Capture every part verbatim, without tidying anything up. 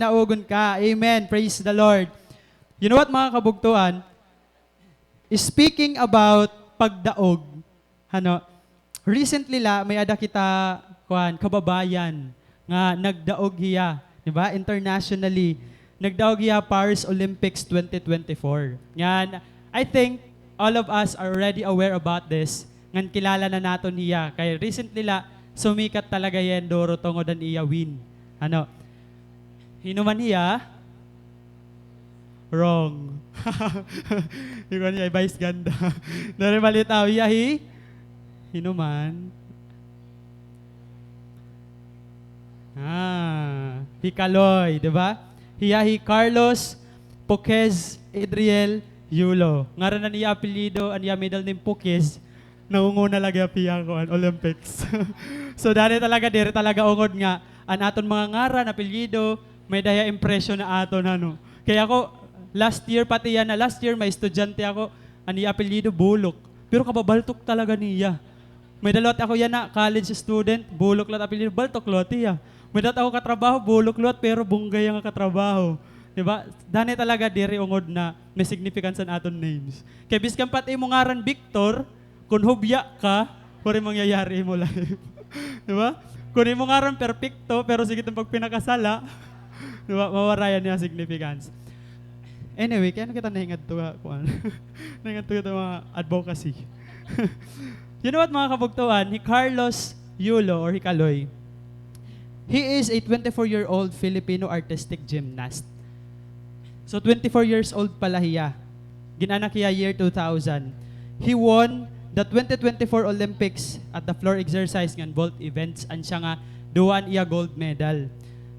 daogon ka. Amen. Praise the Lord. You know what, mga kabugtoan? Speaking about pagdaog, ano, recently la, may-ada kita, kuan, kababayan nga nagdaog hiya, di ba? Internationally. Nagdaog hiya Paris Olympics twenty twenty-four. Ngan, I think all of us are already aware about this. Ngan kilala na naton hiya. Kay recently la, sumikat talaga hiya hin duro tungod han iya win. Ano? Hin-o man hiya? Wrong. Hi kuan hiya, hi Vice Ganda. Diri balitaw hiya hi, hin-o man? Ah, hi Kaloy, di ba? Hiya hi Carlos Poquez Adriel Yulo. Ngaran an iya apelyido, an iya middle name Poquez. Nangunguna lagi hiya ha kuan, Olympics. So, dani talaga, diri talaga ungod nga an aton mga ngaran, apelyido, may-ada hiya impresyon ha aton, ano. Kay ako, last year, pati yana, last year, may estudyante ako, an iya apelyido, Bulok. Pero kababaltok talaga niya. May-ada liwat ako yana, college student, Bulok liwat apelyido, baltok liwat hiya. May-ada liwat ako katrabaho, Bulok liwat, pero bongga hiya nga katrabaho. Di ba? Dani talaga, diri ungod na may significance an aton names. Kay biskan pa it imo ngaran Victor, kon hubya ka, waray mangyayari imo life. Di ba? Kon imo ngaran perpekto, pero sige it imo pagpinakasala, di ba? Mawara an iya significance. Anyway, kay ano kita nahingadto ha, kuan? Nahingadto kita mga advocacy. You know what, mga kabugtoan? Hi Carlos Yulo or hi Kaloy, he is a twenty-four-year-old Filipino artistic gymnast. So, twenty-four years old pa la hiya. Gin-anak hiya year two thousand. He won the twenty twenty-four Olympics at the floor exercise ngan vault events, an siya nga duwa an iya gold medal.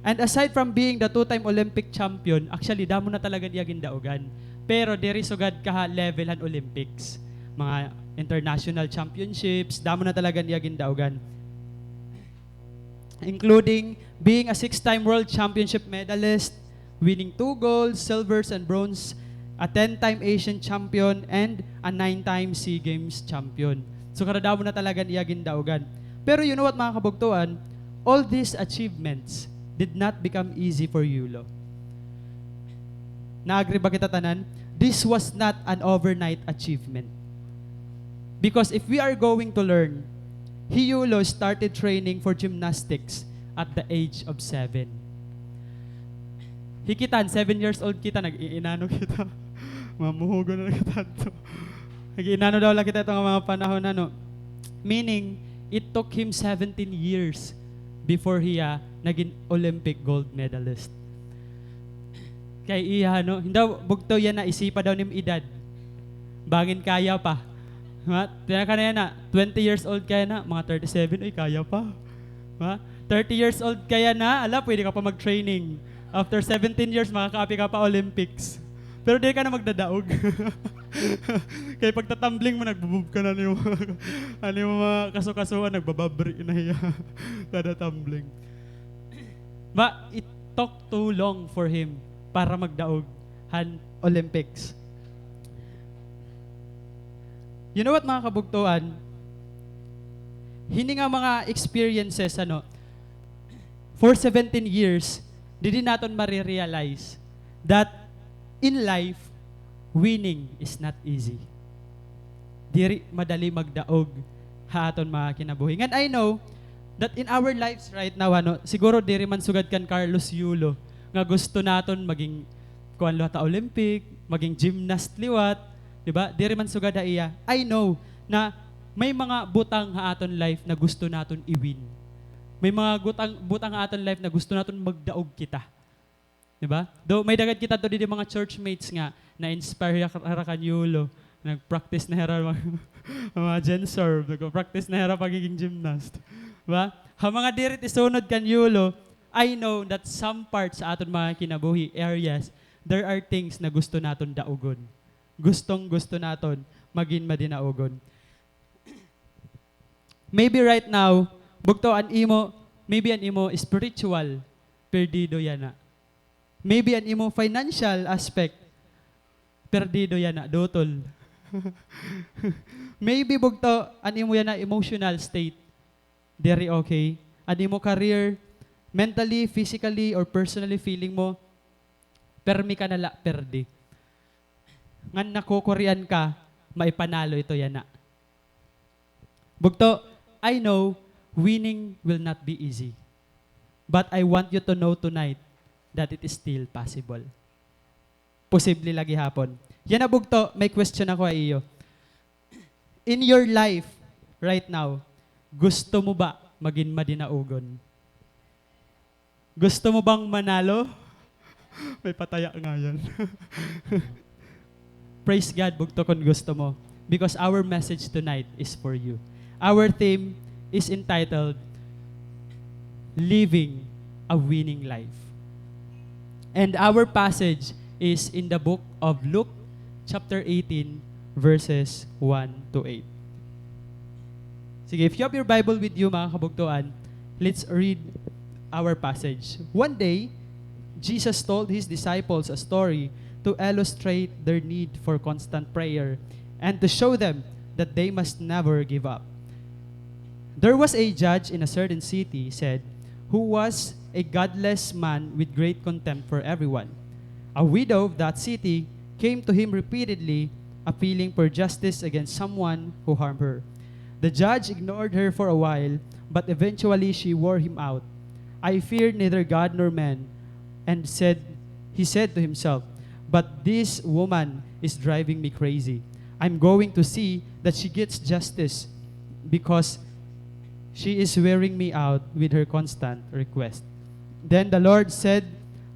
And aside from being the two-time Olympic champion, actually, damo na talaga an iya gindaogan. Pero diri sugad ka ha level han Olympics. Mga international championships, damo na talaga an iya gindaogan. Including being a six-time world championship medalist, winning two golds, silvers, and bronze, a ten-time Asian champion, and a nine-time SEA Games champion. So, kadamo na talaga an iya gindaogan. Pero you know what, mga kabugtoan? All these achievements did not become easy for Yulo. Na-agree ba kita tanan? This was not an overnight achievement. Because if we are going to learn, hi Yulo started training for gymnastics at the age of seven. Hi kita, seven years old kita, nag-iinano kita. Mamuhugon na kita adto. Nag-iinano daw la kita adto nga mga panahon, ano. Meaning, it took him seventeen years before hiya nagin Olympic gold medalist. Kay iya, no? Hin daw, bugto yana, isipa daw nim edad. Bangin kaya pa. Ha? Tiyan-an ka na yana, twenty years old ka yana, mga thirty-seven, uy, kaya pa. Ha? Thirty years old ka yana, ala, pwede ka pa mag-training. After seventeen years, makakaapi ka pa Olympics. Pero diri ka na magdadaog. Kay pagtatumbling mo, nagbubub ka na, ano, yung mga, ano, yung mga kasukasuan, nagbababri na hiya. Kada tumbling. Ba, it took too long for him para magdaog han Olympics. You know what, mga kabugtoan? Hini nga mga experiences, ano, for seventeen years, didi naton marirealize that in life, winning is not easy. Diri madali magdaog ha aton mga kinabuhi. Ngan I know that in our lives right now, ano, siguro diri man sugad kan Carlos Yulo nga gusto naton maging kuan liwat ha Olympic, maging gymnast liwat, di ba? Diri man sugad ha iya. I know na may mga butang ha aton life na gusto naton i-win. May mga gutang, butang ha aton life na gusto naton magdaog kita. Di ba? Though may-ada gad kita adto didi mga churchmates nga na-inspire hira kan Yulo. Nag-practice na hira mga, mga Gen Serve, nag-practice na hira pagiging gymnast. Di ba? Ha mga diri it isunod kan Yulo, I know that some parts sa aton mga kinabuhi, areas, there are things na gusto naton daogon. Gustong-gusto naton magin madinaogon. Maybe right now, bugto an imo, maybe an imo spiritual, perdido yana. Maybe an imo financial aspect, perdido yana, dutol. Maybe bugto an imo yana emotional state, diri okay. An imo career, Mentally, physically, or personally feeling mo, permi ka na la perdi. Ngan nakukurian ka, maipanalo ito yana. Bugto, I know winning will not be easy. But I want you to know tonight that it is still possible. Posible la gihapon. Yana bugto, may question ako ha iyo. In your life right now, gusto mo ba magin madinaogon? Gusto mo bang manalo? May pataya nga yan. Praise God, bugto, kon gusto mo. Because our message tonight is for you. Our theme is entitled Living a Winning Life. And our passage is in the book of Luke, chapter eighteen, verses one to eight. Sige, if you have your Bible with you, mga kabugtoan, let's read our passage. One day, Jesus told his disciples a story to illustrate their need for constant prayer and to show them that they must never give up. There was a judge in a certain city, said, who was a godless man with great contempt for everyone. A widow of that city came to him repeatedly, appealing for justice against someone who harmed her. The judge ignored her for a while, but eventually she wore him out. "I fear neither God nor man," and said, he said to himself, "But this woman is driving me crazy. I'm going to see that she gets justice because she is wearing me out with her constant request." Then the Lord said,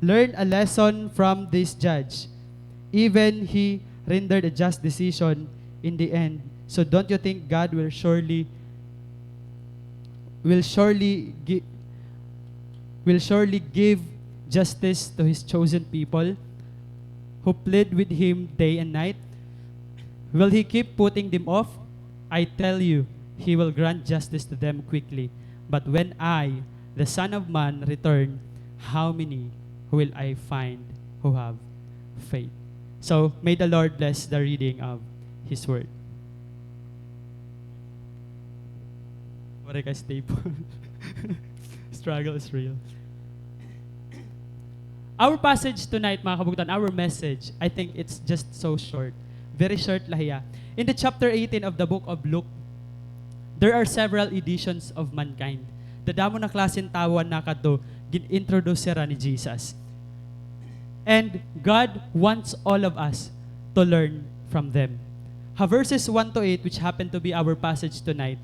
"Learn a lesson from this judge. Even he rendered a just decision in the end. So don't you think God will surely, will surely gi-, will surely give justice to his chosen people who plead with him day and night? Will he keep putting them off? I tell you, he will grant justice to them quickly. But when I, the Son of Man, return, how many will I find who have faith?" So, may the Lord bless the reading of His Word. Waray kay stable. Struggle is real. Our passage tonight, mga kabugtoan, our message, I think it's just so short. Very short la hiya. In the chapter eighteen of the book of Luke, there are several editions of mankind. Dadamo na klase hin tawo an nakadto, gin-introduce hira ni Jesus. And God wants all of us to learn from them. Ha verses one to eight, which happen to be our passage tonight,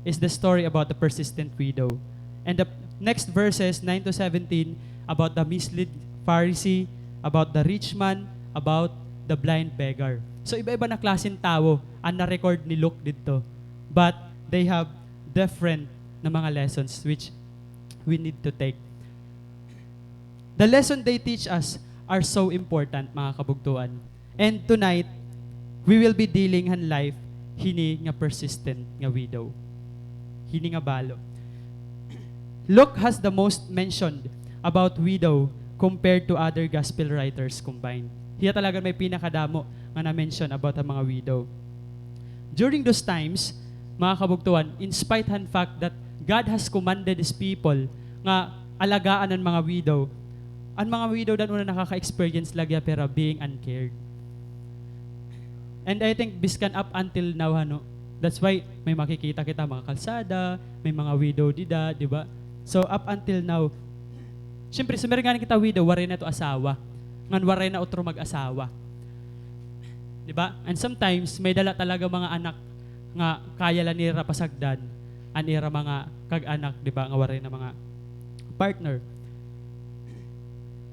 is the story about the persistent widow. And the next verses, nine to seventeen, about the misled Pharisee, about the rich man, about the blind beggar. So, iba-iba na klase hin tawo an na-record ni Luke didto. But they have different na mga lessons which we need to take. The lesson they teach us are so important, mga kabugtoan. And tonight, we will be dealing han life hini nga persistent nga widow. Hini nga balo. Luke has the most mentioned about widow compared to other gospel writers combined. Hiya talaga may pinakadamo nga na-mention about han mga widow. During those times, mga kabugtoan, in spite han fact that God has commanded His people nga alagaan an mga widow, an mga widow dan una nakaka-experience la gihap hira being uncared. And I think biskan up until now, hano, that's why may makikita kita mga kalsada, may mga widow dida, di ba? So, up until now, siyempre, sumir ngani kita widow, waray na ito asawa. Ngan waray na utro mag-asawa. Di ba? And sometimes, may dala talaga mga anak nga kaya la nira pasagdan an ira mga kag-anak, di ba, nga waray na mga partner.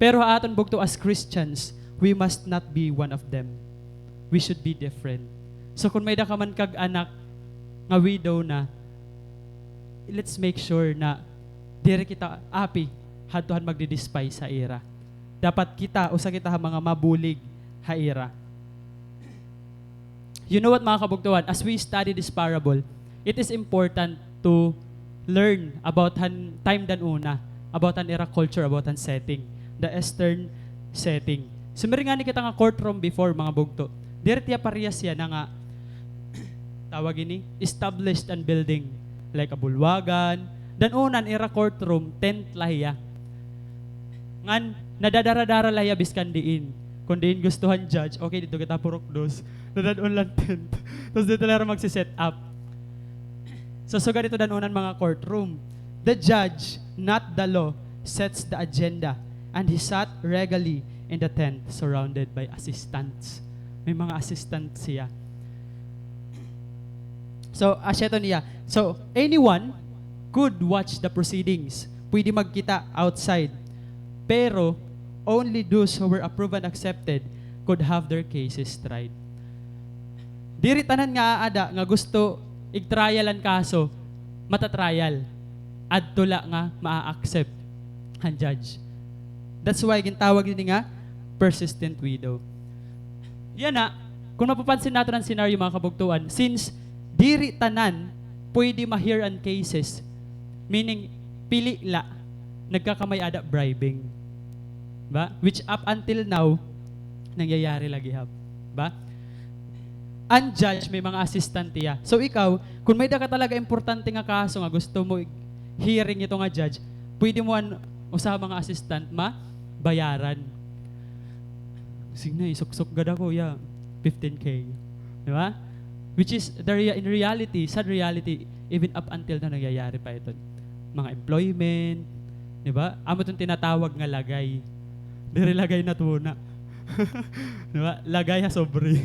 Pero ha aton bugto as Christians, we must not be one of them. We should be different. So, kon may-ada ka man kag-anak nga widow na, let's make sure na diri kita api hadto han magdi-despise ha ira. Dapat kita, usa kita ha mga mabulig ha ira. You know what, mga kabugtoan, as we study this parable, it is important to learn about han time dan una, about han ira culture, about han setting, the Eastern setting. Sumir ngani kita nga courtroom before, mga bugto. Diri tiya parehas yana nga, tawag ini, established an building, like a bulwagan, Dan-unan ira courtroom, tent la hiya. Ngan, nadadara-dara la hiya biskan diin. Kon diin gusto han judge, okay, didto kita purok dos. Nadad-on la han tent. Tapos didto la hira magse-set up. So, sugad ito dan-unan mga courtroom. The judge, not the law, sets the agenda, and he sat regally in the tent surrounded by assistants. May mga assistants siya. So, asya ito niya. So, anyone could watch the proceedings. Pwede magkita outside. Pero, only those who were approved and accepted could have their cases tried. Diri tanan nga aada nga gusto ig-trial an kaso, mata-trial. Adto la nga maa-accept han judge. That's why gintawag ini nga persistent widow. Yana, kung mapapansin naton an scenario, mga kabugtoan, since diri tanan pwede ma-hear an cases, meaning pili la, nagkakamay-ada bribing. Ba? Which up until now, nangyayari la gihap. Ba? An judge, may mga assistant hiya. So ikaw, kung may-ada ka talaga importante nga kaso nga gusto mo i-, hearing ito nga judge, pwede mo an usa ha mga assistant ma-, bayaran. Sige na, isuksok gad ako, ya, fifteen K. Di ba? Which is, the rea-, in reality, sad reality, even up until now, nangyayari pa ito. Mga employment, di ba? Amo iton tinatawag nga lagay. Diri lagay na tuna. Di ba? Lagay ha sobre.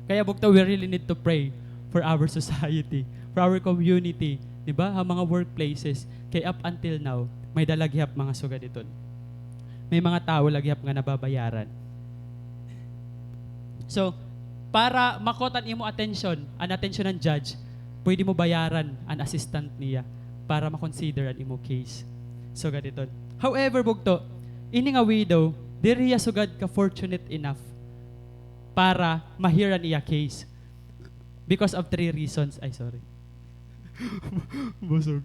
Kaya bugto, we really need to pray for our society, for our community, di ba? Ha mga workplaces. Kay up until now, may-ada la gihap mga sugad iton. May mga tawo la gihap nga nababayaran. So, para ma-caught an imo attention, an attention han judge, pwede mo bayaran an assistant niya para ma-consider an imo case. Sugad iton. However, bugto, ini nga widow, diri hiya sugad ka fortunate enough para ma-hear an iya case. Because of three reasons. Ay, sorry. Busog.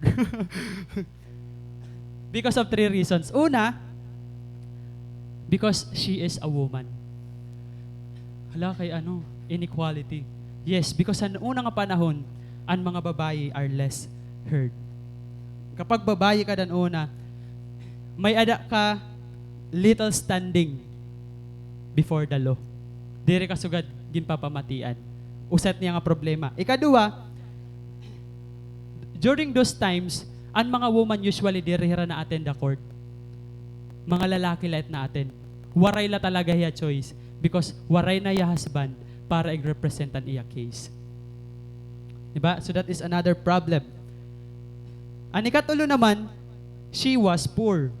Because of three reasons. Una, because she is a woman. Hala, kay ano, inequality. Yes, because han una nga panahon, an mga babayi are less heard. Kapag babayi ka dan una, may-ada ka little standing before the law. Diri ka sugad ginpapamatian. Usa it niya nga problema. Ikaduha, during those times, an mga woman usually diri hira na-attend the court. Mga lalaki la it na-attend. Waray la talaga hiya choice because waray na hiya husband para ig-represent an iya case. Di ba? So that is another problem. An ikatulo naman, she was poor.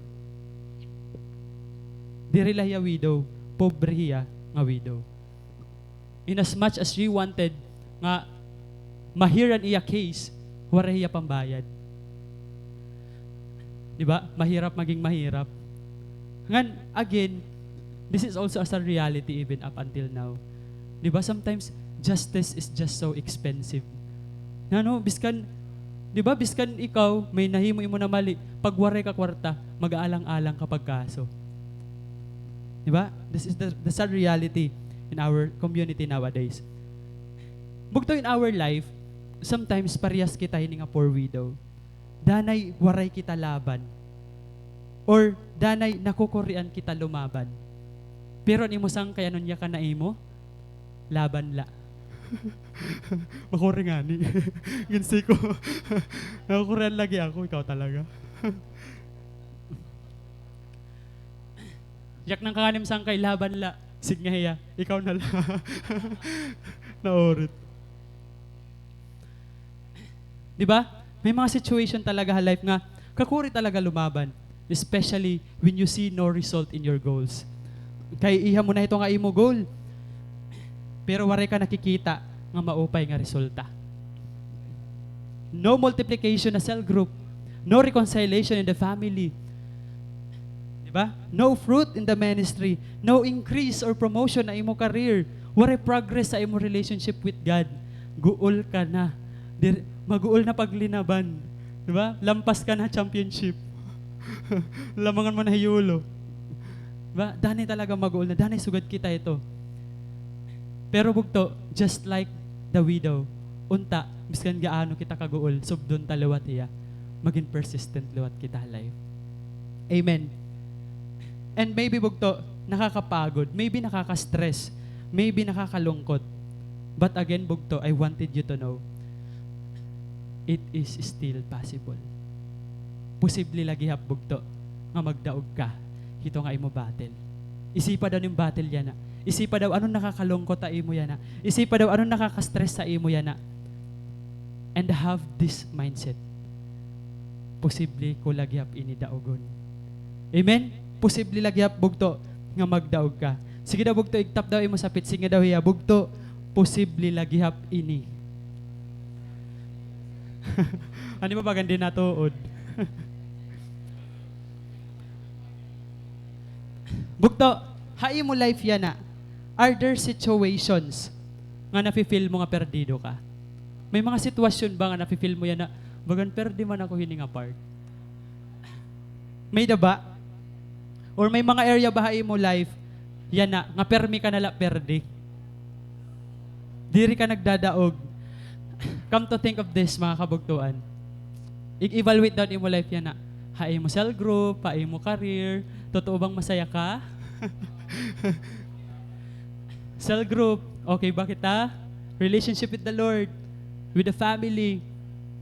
Diri la hiya widow, pobre hiya nga widow. In as much as she wanted nga ma-hear an iya case, waray hiya pambayad. Di ba? Mahirap maging mahirap. Ngan, again, this is also a sad reality even up until now. Di ba? Sometimes, justice is just so expensive. Ngano, biskan, di ba, biskan ikaw, may nahimo imo na mali, pag waray ka kwarta, mag-aalang-alang ka pagkaso. Di ba? This is the, the sad reality in our community nowadays. Bugto, in our life, sometimes parehas kita hini nga poor widow. Danay waray kita laban. Or danay nakukurian kita lumaban. Pero an imo sangkay, ano niya ka na imo? Laban la. Makuri ngani. Ginsay ko. Nakukurian lagi ako, ikaw talaga. Yak nang kanganim sangkay, laban la. Sige nga hiya, ikaw na la. Naurit. Di ba? May mga situation talaga ha life nga kakuri talaga lumaban, especially when you see no result in your goals. Kay iha mo na ito nga imo goal, pero waray ka nakikita nga maupay nga resulta. No multiplication na cell group, no reconciliation in the family. Di ba? No fruit in the ministry, no increase or promotion na imo career, waray progress sa imo relationship with God. Guol ka na. Dir-, maguol na paglinaban. Di ba? Lampas ka na championship. Lamangan mo na hiyulo. Di ba? Danay talaga maguol na. Danay sugad kita ito. Pero bugto, just like the widow, unta, Biskan gaano kita kaguol, subdon ta liwat hiya. Magin persistent liwat kita ha life. Amen. And maybe, bugto, nakakapagod, maybe nakaka-stress, maybe nakakalungkot. But again, bugto, I wanted you to know, it is still possible. Posible la gihap, bugto, nga magdaog ka hito nga imo battle. Isipa daw nim battle yana. Isipa daw anon nakakalungkot ha imo yana. Isipa daw anon nakaka-stress ha imo yana. And have this mindset. Posible ko la gihap ini daogon. Amen? Posible la gihap, bugto, nga magdaog ka. Sige daw, bugto, igtap daw imo sapit. Sige daw hiya, bugto, posible la gihap ini. Ano ba bagan di natuod? Bugto, ha imo life yana, are there situations nga nafe-feel mo nga perdido ka? May mga sitwasyon ba nga nafe-feel mo yana, bagan perdi man ako hini nga part? May da ba? Or may mga area ba ha imo life yana nga permi ka na la perdi? Diri ka nagdadaog. Come to think of this, mga kabugtoan. I-evaluate daw imo life yana. Ha imo cell group, ha imo career. Totoo bang masaya ka? Cell group, okay ba kita? Relationship with the Lord, with the family,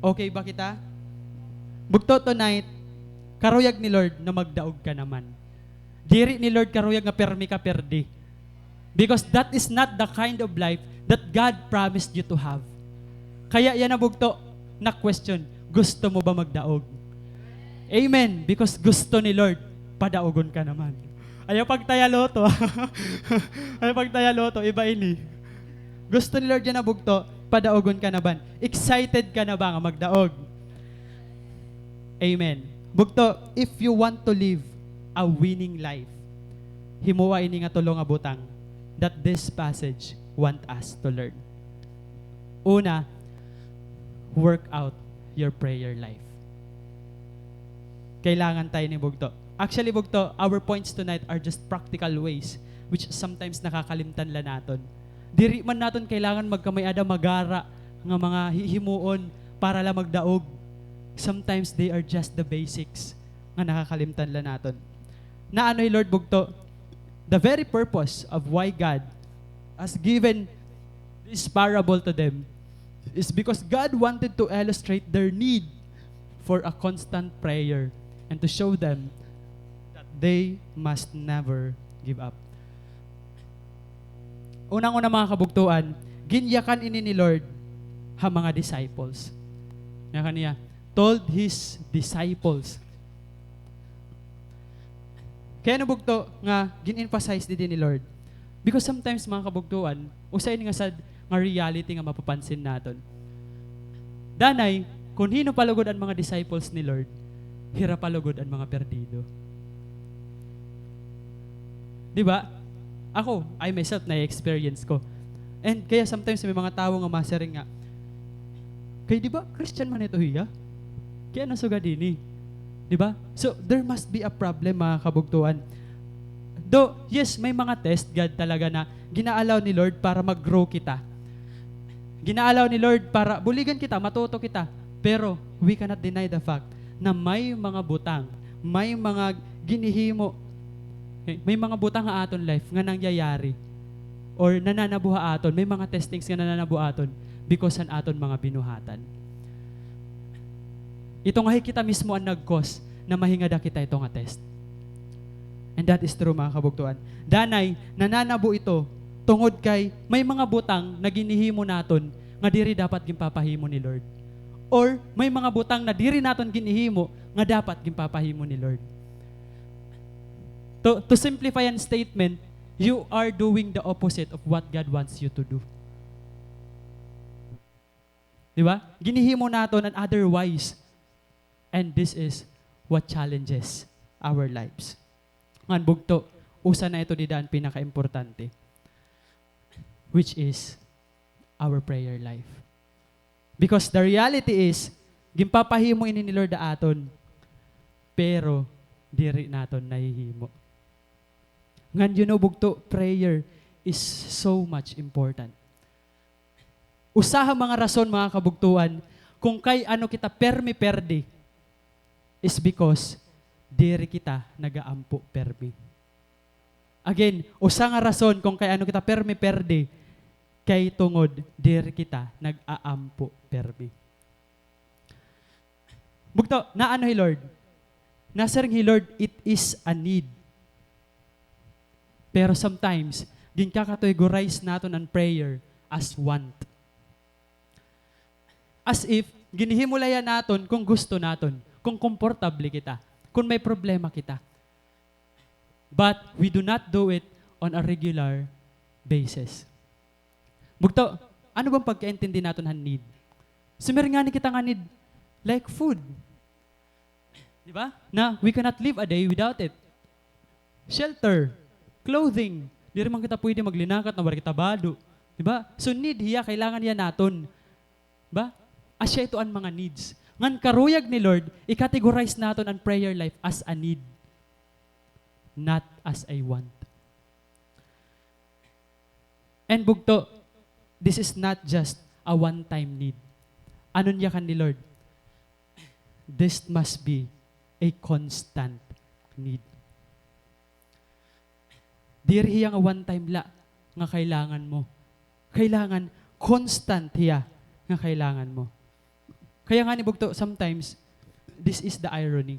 okay ba kita? Bugto, tonight, karuyag ni Lord na magdaog ka naman. Diri ni Lord karuyag nga permi ka perdi. Because that is not the kind of life that God promised you to have. Kaya yana, bugto, na-question, gusto mo ba magdaog? Amen. Because gusto ni Lord, padaogon ka naman. Ayaw pagtaya loto. Ayaw pagtaya loto, iba ini. Gusto ni Lord yana, bugto, padaogon ka naman. Excited ka na ba nga magdaog? Amen. Bugto, if you want to live a winning life, himoa ini nga tulo nga butang that this passage want us to learn. Una, work out your prayer life. Kailangan ta ini, bugto. Actually, bugto, our points tonight are just practical ways which sometimes nakakalimtan la naton. Diri man naton kailangan magkamay-ada magara nga mga hihimuon para la magdaog. Sometimes they are just the basics nga nakakalimtan la naton. Naano hi Lord, bugto, the very purpose of why God has given this parable to them is because God wanted to illustrate their need for a constant prayer and to show them that they must never give up. Unang-una, mga kabugtoan, ginyakan ini ni Lord ha mga disciples. Nga kaniya, told his disciples. Kay ano, bugto, nga gin-emphasize didi ni Lord? Because sometimes, mga kabugtoan, usa ini nga sad nga reality nga mapapansin naton. Danay, kon hin-o pa lugod an mga disciples ni Lord, hira pa lugod an mga perdido. Di ba? Ako, I myself, na-experience ko. And kaya sometimes may mga tawo nga masiring nga, "Kay di ba Christian man ito hiya? Kay ano sugad hini?" Di ba? So, there must be a problem, mga kabugtoan. Though, yes, may mga test, God, talaga na gina-allow ni Lord para mag-grow kita. Gina-allow ni Lord para buligan kita, matuto kita. Pero, we cannot deny the fact na may mga butang, may mga ginhihimo, may mga butang ha aton life nga nangyayari or nananabo ha aton, may mga testings nga nananabo ha aton because han aton mga binuhatan. Ito nga hi kita mismo an nag-cause na mahingada kita ito nga test. And that is true, mga kabugtoan. Danay, nananabo ito tungod kay may mga butang na ginhihimo naton nga diri dapat ginpapahimo ni Lord. Or may mga butang na diri naton ginhihimo nga dapat ginpapahimo ni Lord. To, to simplify an statement, you are doing the opposite of what God wants you to do. Di ba? Ginhihimo naton an otherwise. And this is what challenges our lives. Ngan bugto, usa na ito dida an pinakaimportante, which is our prayer life. Because the reality is, ginpapahimo ini ni Lord ha aton, pero diri naton nahihimo. Ngan, you know, bugto, prayer is so much important. Usa ha mga rason, mga kabugtoan, kung kay ano kita permi perdi is because diri kita nagaampo permi. Again, usa nga rason kung kay ano kita permi perdi kay tungod diri kita nag-aampo permi. Bugto, naano hi Lord? Nasiring hi Lord, it is a need. Pero sometimes, ginkakategorize naton an prayer as want. As if, ginhihimo la hiya naton kung gusto naton, kung komportable kita, kung may problema kita. But we do not do it on a regular basis. Bugto, ano bang pagkaintindi naton han need? Simiring ngani kita nga need, like food. Di ba? Na we cannot live a day without it. Shelter, clothing. Diri man kita pwede maglinakat na waray kita bado. Di ba? So need hiya, kailangan hiya naton. Ba? Asya ito an mga needs. Ngan karuyag ni Lord, i-categorize naton an prayer life as a need, not as a want. And bugto, this is not just a one-time need. Ano niya kan ni Lord? This must be a constant need. Diri hiya nga one time la nga kailangan mo. Kailangan constant hiya nga kailangan mo. Kaya ngani bugto, sometimes, this is the irony.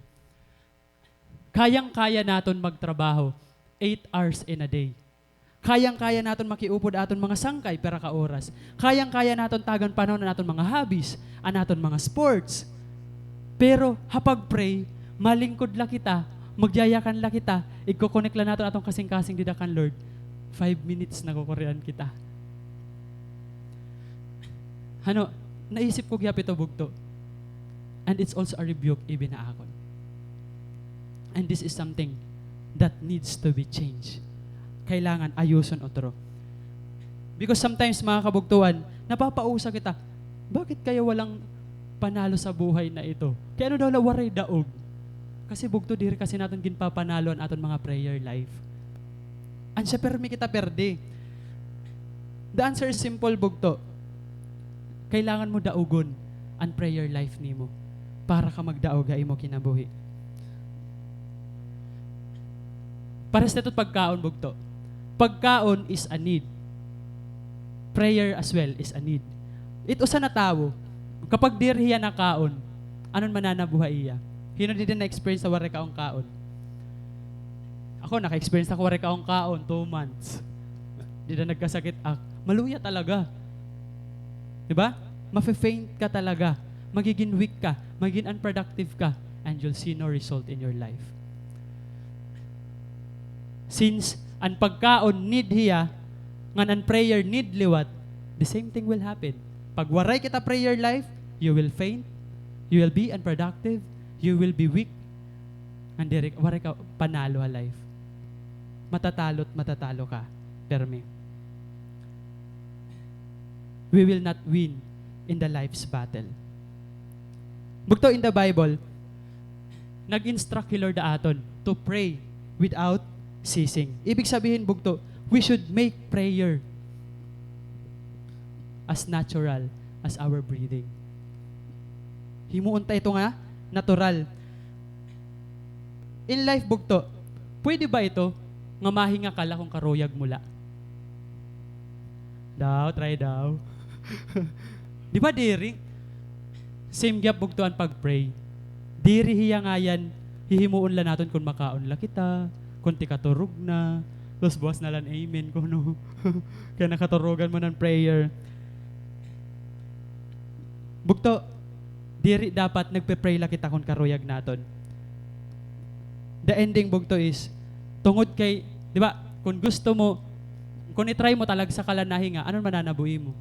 Kayang-kaya naton magtrabaho eight hours in a day. Kayang-kaya naton makiupod aton mga sangkay pira ka oras. Kayang-kaya naton tagan panahon an aton mga hobbies, an aton mga sports. Pero ha pag-pray, malingkod la kita, magyayakan la kita, igko-connect la naton aton kasingkasing dida kan Lord. Five minutes nagkukurian kita. Hano, naisip ko gihap ito bugto. And it's also a rebuke even ha akon. And this is something that needs to be changed. Kailangan ayuson utro. Because sometimes, mga kabugtuan, napapausa kita, "Bakit kaya walang panalo sa buhay na ito? Kay ano daw la waray daog?" Kasi bugto, diri kasi naton ginpapanalo an aton mga prayer life. An siya permi kita perdi. The answer is simple, bugto. Kailangan mo daugon an prayer life nimo para ka magdaog ha imo kinabuhi. Pares na ito pagkaon, bugto. Pagkaon is a need. Prayer as well is a need. It usa na tawo, kapag diri hiya nakaon, anon mananabo ha iya? Hin-o dida na-experience sa waray kaon-kaon? Ako, naka-experience ako waray kaon-kaon, two months. Dida nagkasakit ak-, maluya talaga. Di ba? Mafe-faint ka talaga. Magiging weak ka. Magiging unproductive ka. And you'll see no result in your life. Since an pagkaon need hiya, ngan an prayer need liwat, the same thing will happen. Pag waray kita prayer life, you will faint, you will be unproductive, you will be weak, ngan diri, waray ka panalo ha life. Matatalo at matatalo ka, permi. We will not win in the life's battle. Bugto, in the Bible, nag-instruct hi Lord ha aton to pray without ceasing. Ibig sabihin, bugto, we should make prayer as natural as our breathing. Himuon ta ito nga natural. In life, bugto, pwede ba ito nga mahinga ka la kon karuyag mo la? Daw, try daw. Di ba diri? Same gihap bugto an pag-pray. Diri hiya ngayan hihimuon la naton kon makaon la kita, kon tikaturog na, tapos buwas na la an amen kuno. Kay nakaturogan man an prayer. Bugto, diri dapat nagpe-pray la kita kon karuyag naton. The ending, bugto, is, tungod kay, di ba, kon gusto mo, kon i-try mo, talagsa ka la nahinga, anon mananabo imo?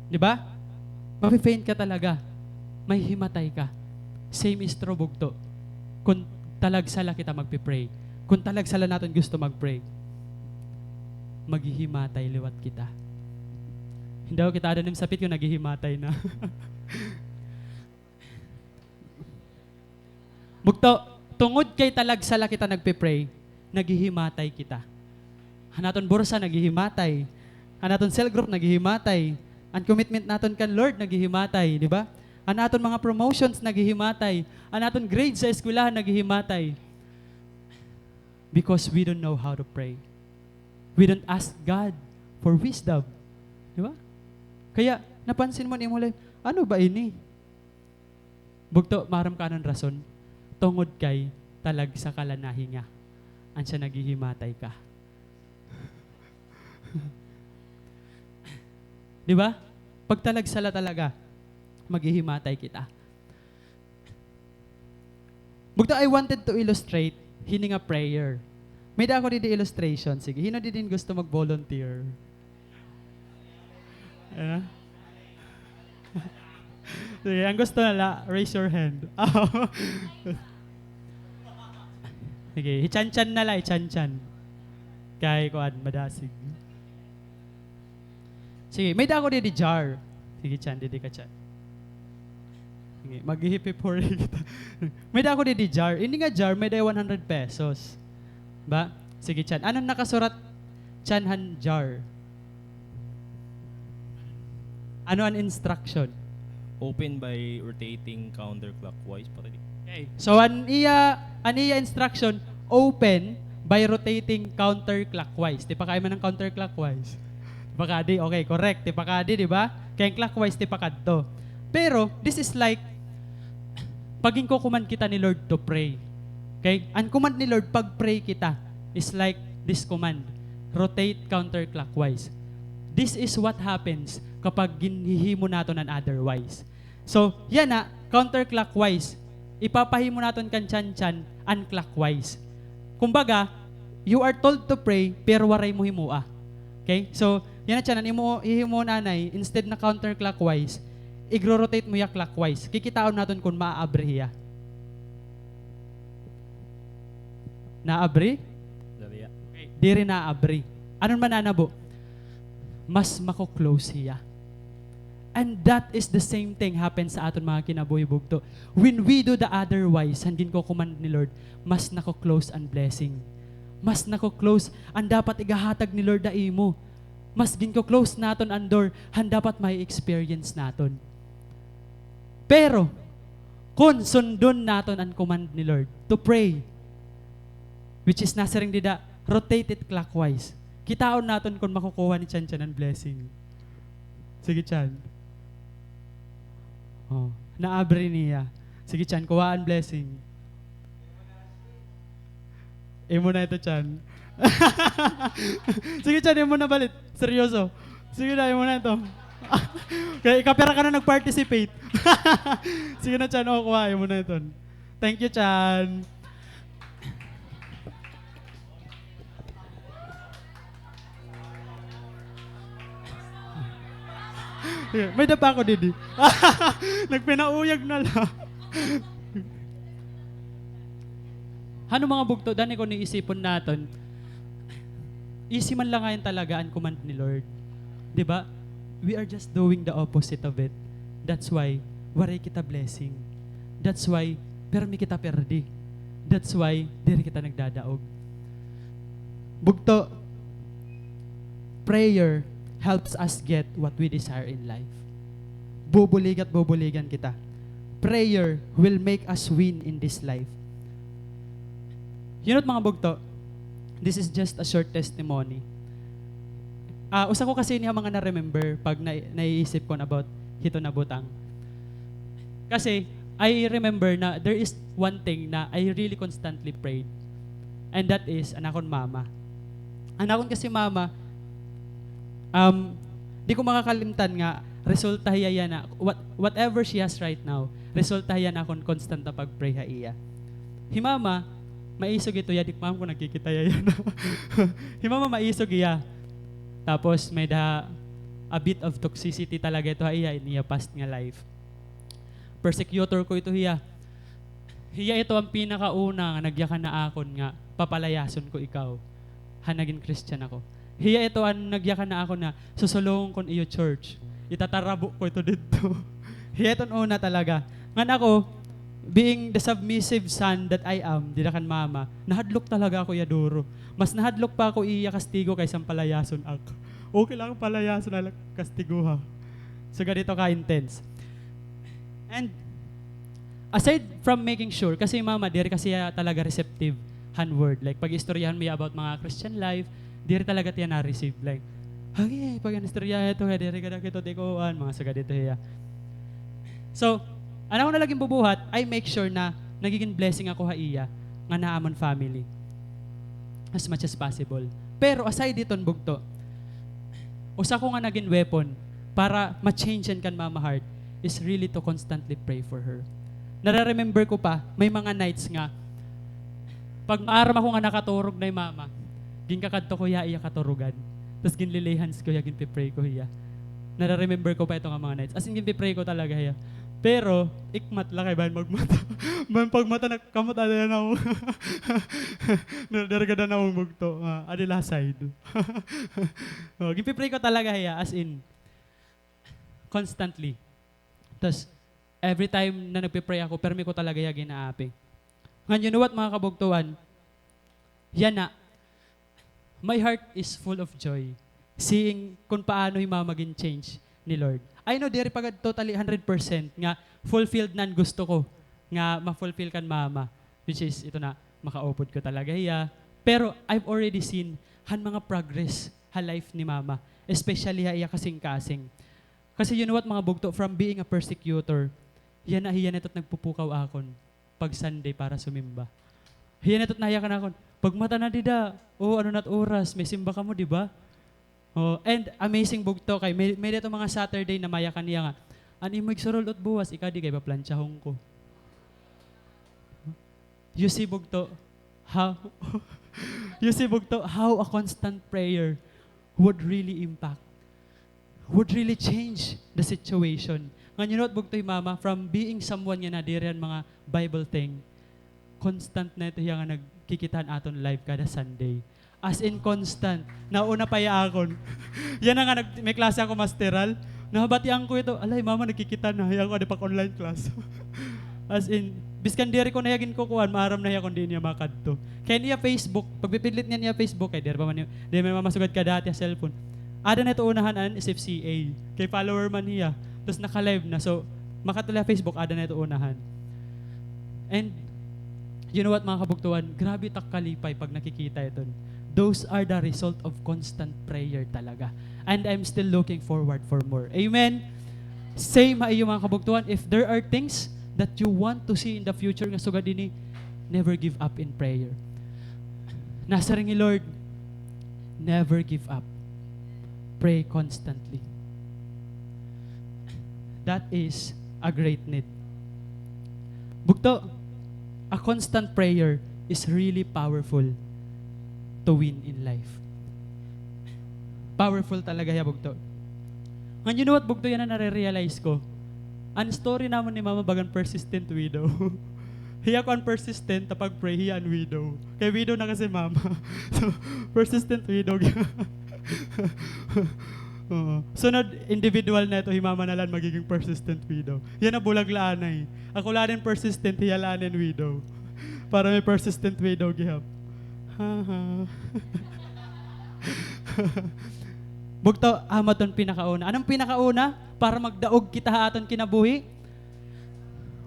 Di ba? Mafe-faint ka talaga. Mahihimatay ka. Same is true, bugto. Kon talagsa la kita magpe-pray, kon talagsa la naton gusto mag-pray, maghihimatay liwat kita. Hin-o kita ada nim sapit kon naghihimatay na. Bugto, tungod kay talagsa la kita nagpe-pray, naghihimatay kita. Han aton bursa, naghihimatay. An aton cell group naghihimatay. An commitment naton kan Lord naghihimatay, di ba? An aton mga promotions naghihimatay. An aton grades sa eskwelahan naghihimatay. Because we don't know how to pray. We don't ask God for wisdom. Di ba? Kaya, napansin mo in imo life, ano ba ini? Bugto, maaram ka an rason? Tungod kay talagsa ka la nahinga. An siya naghihimatay ka. Di ba? Pag talagsa la talaga, maghihimatay kita. Bugto, I wanted to illustrate hini nga prayer. May-ada ako didi illustration. Sige, hin-o didi gusto mag-volunteer? Ah? Sige, an gusto na la, raise your hand. Sige, hi Chan Chan na la, hi Chan Chan. Kay kuan, madasig. Sige, may-ada ako didi jar. Sige, Chan, didi ka, Chan. Sige, maghihip-hip hooray kita. May-ada ako didi jar. Ini nga jar, may-ada one hundred pesos. Ba? Sige, Chan. Ano nakasurat, Chan, han jar? Ano an instruction? Open by rotating counterclockwise, pare. Okay. So, an iya, an iya instruction, open by rotating counterclockwise. Tipakaay man an counterclockwise? Tipakadi. Okay, correct. Tipakadi, di ba? Kay an clockwise, tipakadto. Pero, this is like, pag ginko-command kita ni Lord to pray. Okay? An command ni Lord, pag-pray kita, is like this command, rotate counterclockwise. This is what happens kapag ginhihimo naton an otherwise. So, yana, counterclockwise. Ipapahimo naton kan Chan Chan an clockwise. Kumbaga, you are told to pray, pero waray mo himoa. Okay? So, yana, Chan, an imo hihimoon anay, instead na counterclockwise, igro-rotate mo hiya clockwise. Kikitaon naton kon maaabri hiya. Naabri? Diri, ah. Okay. Diri naabri. Ano an mananabo? Mas mako-close hiya. And that is the same thing happen sa aton mga kinabuhi, bugto. When we do the otherwise, han ginko-command ni Lord, mas nako-close an blessing. Mas nako-close an dapat igahatag ni Lord ha imo. Mas ginko-close naton an door han dapat ma-experience naton. Pero, kon sundon naton an command ni Lord to pray, which is nasiring dida, rotate it clockwise. Kitaon naton kon makukuha ni Chan Chan an blessing. Sige, Chan. Oh, naabri niya. Sige, Chan, kuha an blessing. Imo na ito, Chan. Sige, Chan, imo na balit. Seryoso. Sige na, imo na ito. Kay ikapira ka na nag-participate. Sige na, Chan. O, kuha, imo na ito. Thank you, Chan. May-ada pa ako didi. Nagpinauyag na la. Hano, mga bugto, dani kon iisipon naton, easy man la ngay-an talaga an command ni Lord. Di ba? We are just doing the opposite of it. That's why, waray kita blessing. That's why, pirmi kita pirdi. That's why, diri kita nagdadaog. Bugto, prayer helps us get what we desire in life. Bubulig at bubuligan kita. Prayer will make us win in this life. You know, mga bugto, this is just a short testimony. Ah, usa ko kasi ini ha mga na-remember pag na-, naiisip ko about hito na butang. Kasi, I remember na there is one thing na I really constantly prayed. And that is, an akon mama. An akon kasi mama, um, di ko makakalimtan nga, resulta hiya yana, what, whatever she has right now, resulta hiya yana kon constant na pag-pray ha iya. Hi mama, maisog ito hiya, di ko maaram kon nagkikita hiya yana. Hi mama, maisog hiya. Tapos, may-ada a bit of toxicity talaga ito ha iya, in iya past nga life. Persecutor ko ito hiya. Hiya ito an pinakauna nga nagyakan ha akon nga papalayason ko ikaw han nagin Christian ako. Hiya ito an nagyakan ha akon nga susulungon ko an iyo church. Itatarabo ko ito didto. Hiya ito an una talaga. Ngan ako, being the submissive son that I am, dida kan mama, nahadlok talaga ako iya duro. Mas nahadlok pa ako iya kastigo kaysa palayason ako. Okay lang palayason na lang, kastiguha. Sugad hito ka-intense. And aside from making sure, kasi hi mama, diri kasi hiya talaga receptive han word. Like, pag-istoryahan mo hiya about mga Christian life, diri talaga hiya na-receive. Like, "Hagi, pag-istoryahan ito, diri ka na kito tikuan," mga sugad hito hiya. So, an ako na la ginbubuhat, I make sure na nagigin blessing ako ha iya, nga naa man family. As much as possible. Pero aside hiton, bugto, usa ko nga nagin weapon para ma-change an kan mama heart is really to constantly pray for her. Nare-remember ko pa, may mga nights nga, pag maaram ako nga nakaturog na hi mama, ginkakadto ko hiya ha iya katurugan. Tas ginlilay hands ko hiya, ginpe-pray ko hiya. Nare-remember ko pa ito nga mga nights. As in, ginpe-pray ko talaga hiya. Pero, ikmat la kay bahin magmata. Bahin pagmata, nagkamot, ada na ako. Nagdaragada na akong bugto. Ah, adi la side. Oh, ginpe-pray ko talaga hiya, as in, constantly. Tas, every time na nagpe-pray ako, permi ko talaga hiya ginaapi. Ngan, you know what, mga kabugtoan? Yana, my heart is full of joy seeing kun paano hi mama gin-change ni Lord. I know, diri pa gad totally hundred percent nga fulfilled na an gusto ko nga ma-fulfill kan mama, which is, ito na, makaupod ko talaga hiya. Pero I've already seen han mga progress ha life ni mama, especially ha iya kasingkasing. Kasi you know what, mga bugto, from being a persecutor, yana, hiya na ito it nagpupukaw akon pag Sunday para sumimba. Hiya na ito it nayakan akon, "Pagmata na dida, o, ano na it oras, may simba kamo, di ba?" Oh, and amazing, bugto, kay may, may-ada ito mga Saturday na mayakan hiya nga, "An imo igsurul-ot buwas, ikaw di, kay paplantsahon ko." You see, bugto, how, you see, bugto, how a constant prayer would really impact, would really change the situation. Ngan, you know what, bugto, hi mama, from being someone nga nadiri han mga Bible thing, constant na ito hiya nga nagkikita han aton live kada Sunday. As in, constant. Nauna pa hiya akon. Yana nga nag-, may klase ako masteral. Nabatian ko ito, "Ala, hi mama nagkikita na. Hiya ako, adi pa ak online class." As in, biskan diri ko na hiya ginkukuan, maaram na hiya kon diin hiya makadto. Kay an iya Facebook, pagpipidlit niya an iya Facebook, kay diri pa man, diri man masugad kadati ha cellphone. Ada na ito unahan an S F C A. Kay follower man hiya. Tas naka-live na. So, makadto la ha Facebook, ada na ito unahan. And, you know what, mga kabugtuan? Grabe it ak kalipay pag nakikita iton. Those are the result of constant prayer talaga. And I'm still looking forward for more. Amen? Same ha iyo, mga kabugtuan. If there are things that you want to see in the future nga sugad ini, never give up in prayer. Nasiring hi Lord, "Never give up. Pray constantly." That is a great need. Bugto, a constant prayer is really powerful to win in life. Powerful talaga hiya, bugto. Ngan, you know what, bugto, yana nare-realize ko. An story namon ni mama bagan persistent widow. Hiya ko an persistent, ta pag-pray, hiya an widow. Kay widow na kasi mama. So, persistent widow. Oo. Sunod, individual na ito, hi mama na la an magiging persistent widow. Yana bulag la anay. Ako la anay persistent, hiya la anay widow. Para may persistent widow gihap. Ha, ha. Bugto, amo iton pinakauna. Ano an pinakauna para magdaog kita ha aton kinabuhi?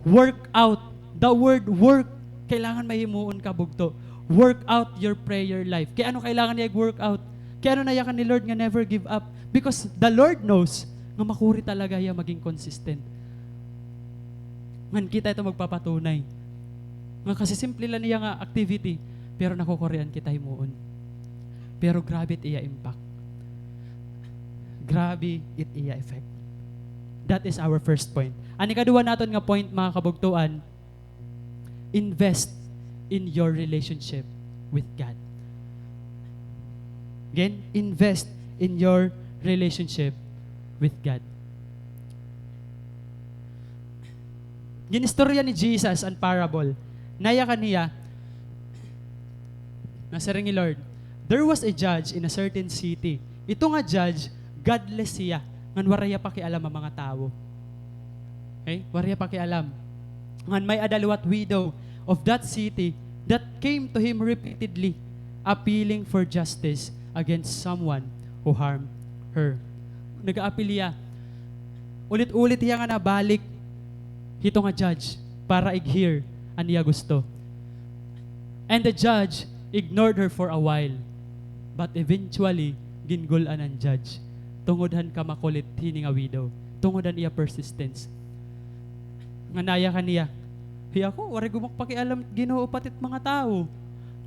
Work out. The word work. Kailangan may himuon ka, bugto. Work out your prayer life. Kay ano kailangan niya ig-work out? Kay ano nayakan ni Lord nga never give up? Because the Lord knows nga makuri talaga hiya maging consistent. Ngan kita ito magpapatunay nga kasisimple la niya nga activity, pero nakukurian kita himuon. Pero grabe it iya impact. Grabe it iya effect. That is our first point. An ikaduha naton nga point, mga kabugtoan, invest in your relationship with God. Again, invest in your relationship with God. Ginistorya ni Jesus an parable. Nayakan hiya, nasiring hi Lord, "There was a judge in a certain city." Ito nga judge, godless hiya, ngan waray hiya pakialam ha mga tawo. Okay? Waray hiya pakialam. Ngan may-ada liwat widow of that city that came to him repeatedly, appealing for justice against someone who harmed her. Nag-aapil hiya. Ulit-ulit hiya nga nabalik hito nga judge para ig-hear an iya gusto. And the judge ignored her for a while. But eventually, gingul-an an judge tungod han kamakulit hini nga widow, tungod han iya persistence. Nga nayakan niya, "Hi ako, waray gud ak pakialam it Ginoo pati it mga tawo.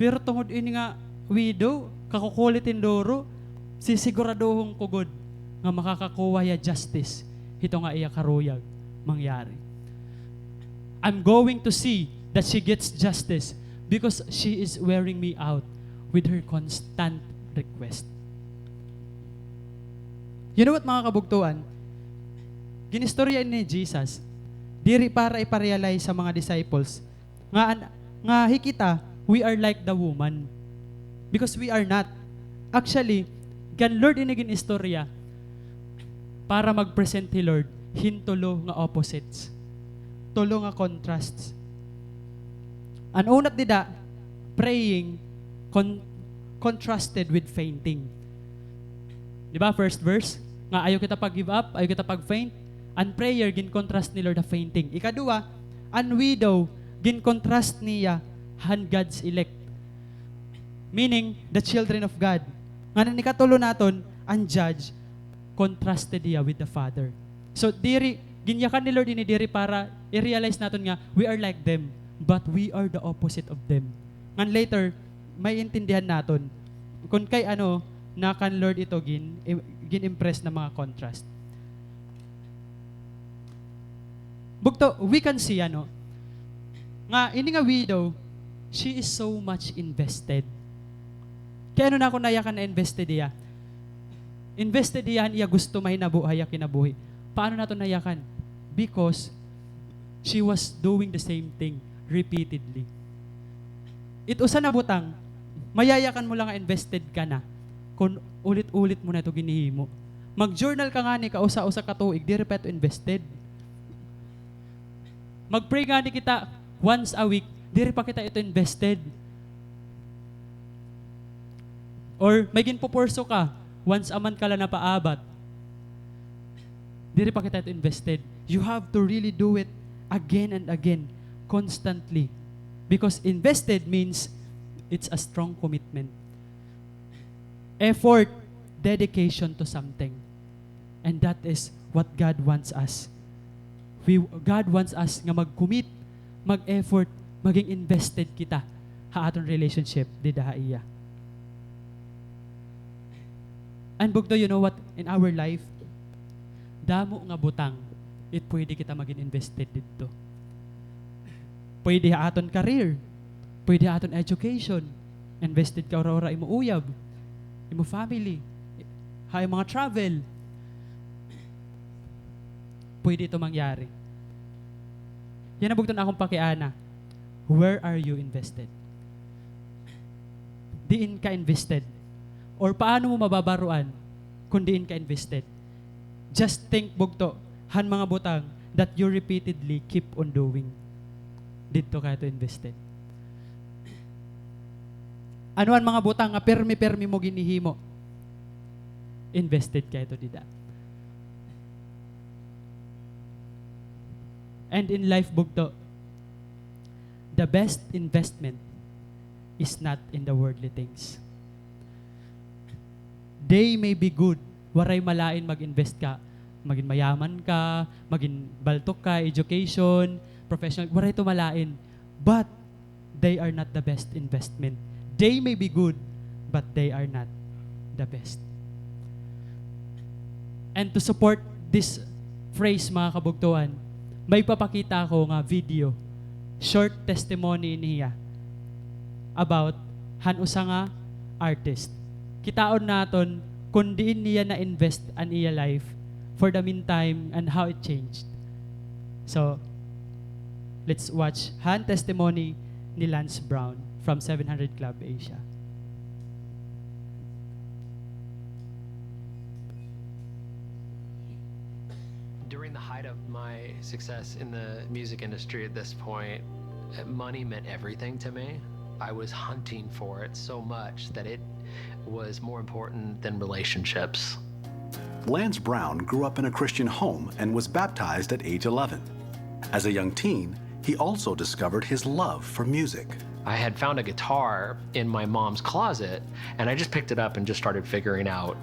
Pero tungod ini nga widow, kakukulit hin duro, sisiguraduhon ko gud nga makakakuha hiya justice hito nga iya karuyag mangyari. I'm going to see that she gets justice because she is wearing me out with her constant request." You know what, mga kabugtoan? Ginistorya ini ni Jesus, diri para ipa-realize sa mga disciples nga an-, nga hi kita, we are like the woman. Because we are not. Actually, kan Lord ini gin-istorya para mag-present hi Lord hin tulo nga opposites. Tulo nga contrasts. An una dida, praying con-, contrasted with fainting. Di ba, first verse? Nga ayaw kita pag-give up, ayaw kita pag-faint. An prayer, gin-contrast ni Lord ha fainting. Ikaduha, an widow, gin-contrast niya han God's elect. Meaning, the children of God. Ngan an ikatulo naton, an judge, contrasted hiya with the father. So, diri, ginyakan ni Lord ini diri para i-realize naton nga we are like them, but we are the opposite of them. Ngan later, maiintindihan naton kon kay ano na kan Lord ito gin-, gin-impress na mga contrast. Bugto, we can see, ano, nga ini nga widow, she is so much invested. Kay ano naton nayakan na invested hiya? Invested hiya han iya gusto mahinabo ha iya kinabuhi. Paano naton nayakan? Because she was doing the same thing repeatedly. It usa na butang, mayayakan mo la nga invested ka na kon ulit-ulit mo na ito ginhihimo. Mag-journal ka ngani kausa-usa ka tuig, diri pa ito invested. Mag-pray ngani kita once a week, diri pa kita ito invested. Or may ginpupurso ka, once a month ka la napaabat. Diri pa kita ito invested. You have to really do it again and again, constantly. Because invested means it's a strong commitment. Effort, dedication to something. And that is what God wants us. We, God wants us nga mag-commit, mag-effort, maging invested kita ha aton relationship dida ha iya. And bugto, you know what? In our life, damo nga butang it pwede kita maging invested didto. Pwede ha aton career, pwede ha aton education, invested ka ura-ura imo uyab, imo family, ha imo mga travel. Pwede ito mangyari. Yana bugto an akon pakiana. Where are you invested? Diin ka invested? Or paano mo mababaroan kon diin ka invested? Just think, bugto, han mga butang that you repeatedly keep on doing. Didto ka ito invested. Ano an mga butang nga pirmi-pirmi mo ginhihimo? Invested ka ito dida. And in life, bugto, the best investment is not in the worldly things. They may be good. Waray malain mag-invest ka. Magin mayaman ka, magin baltok ka, education, professional, waray ito malain. But they are not the best investment. They may be good, but they are not the best. And to support this phrase, mga kabugtoan, may papakita ako nga video, short testimony niya about han usa nga artist. Kitaon naton kon diin niya na-invest an iya life for the meantime and how it changed. So, let's watch han testimony ni Lance Brown from seven hundred Club Asia. During the height of my success in the music industry at this point, money meant everything to me. I was hunting for it so much that it was more important than relationships. Lance Brown grew up in a Christian home and was baptized at age eleven. As a young teen, he also discovered his love for music. I had found a guitar in my mom's closet, and I just picked it up and just started figuring out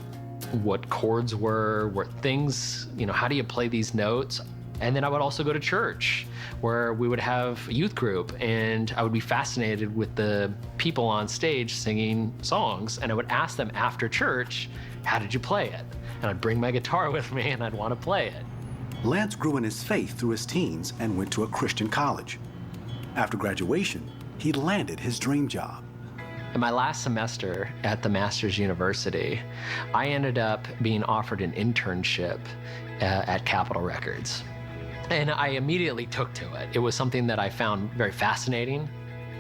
what chords were, what things, you know, how do you play these notes? And then I would also go to church, where we would have youth group, and I would be fascinated with the people on stage singing songs, and I would ask them after church, "How did you play it?" And I'd bring my guitar with me, and I'd want to play it. Lance grew in his faith through his teens and went to a Christian college. After graduation, he landed his dream job. In my last semester at the Master's University, I ended up being offered an internship, uh, at Capitol Records. And I immediately took to it. It was something that I found very fascinating.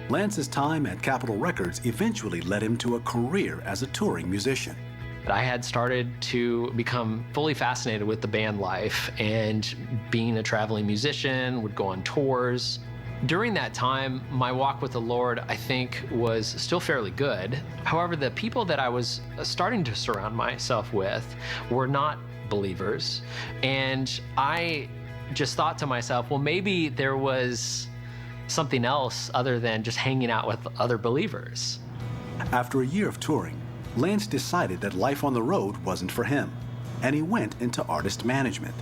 Lance's time at Capitol Records eventually led him to a career as a touring musician. But I had started to become fully fascinated with the band life and being a traveling musician, would go on tours. During that time, my walk with the Lord, I think, was still fairly good. However, the people that I was, uh, starting to surround myself with were not believers. And I just thought to myself, "Well, maybe there was something else other than just hanging out with other believers." After a year of touring, Lance decided that life on the road wasn't for him, and he went into artist management.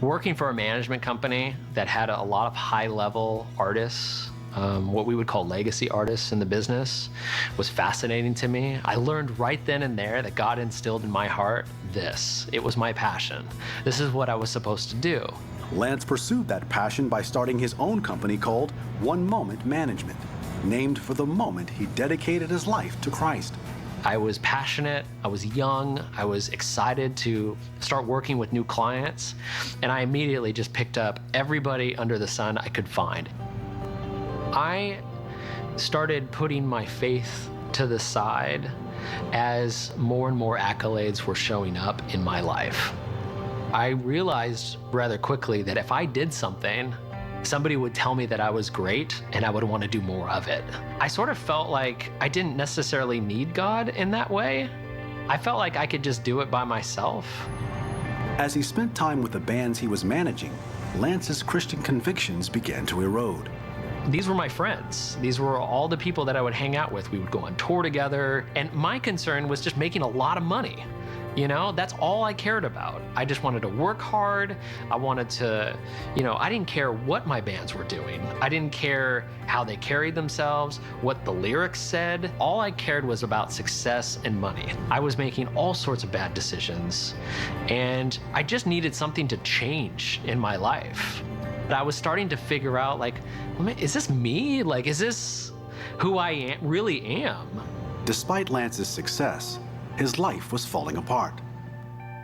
Working for a management company that had a lot of high-level artists, um, what we would call legacy artists in the business, was fascinating to me. I learned right then and there that God instilled in my heart this. It was my passion. This is what I was supposed to do. Lance pursued that passion by starting his own company called One Moment Management, named for the moment he dedicated his life to Christ. I was passionate, I was young, I was excited to start working with new clients, and I immediately just picked up everybody under the sun I could find. I started putting my faith to the side as more and more accolades were showing up in my life. I realized rather quickly that if I did something, somebody would tell me that I was great and I would want to do more of it. I sort of felt like I didn't necessarily need God in that way. I felt like I could just do it by myself. As he spent time with the bands he was managing, Lance's Christian convictions began to erode. These were my friends. These were all the people that I would hang out with. We would go on tour together, and my concern was just making a lot of money. You know, that's all I cared about. I just wanted to work hard. I wanted to, you know, I didn't care what my bands were doing. I didn't care how they carried themselves, what the lyrics said. All I cared was about success and money. I was making all sorts of bad decisions, and I just needed something to change in my life. But I was starting to figure out, like, "Ma-, is this me? Like, is this who I am, really am?" Despite Lance's success, his life was falling apart.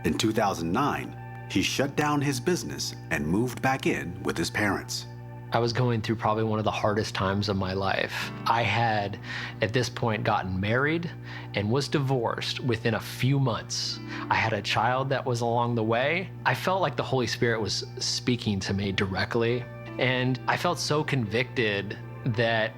In two thousand nine, he shut down his business and moved back in with his parents. I was going through probably one of the hardest times of my life. I had, at this point, gotten married and was divorced within a few months. I had a child that was along the way. I felt like the Holy Spirit was speaking to me directly, and I felt so convicted that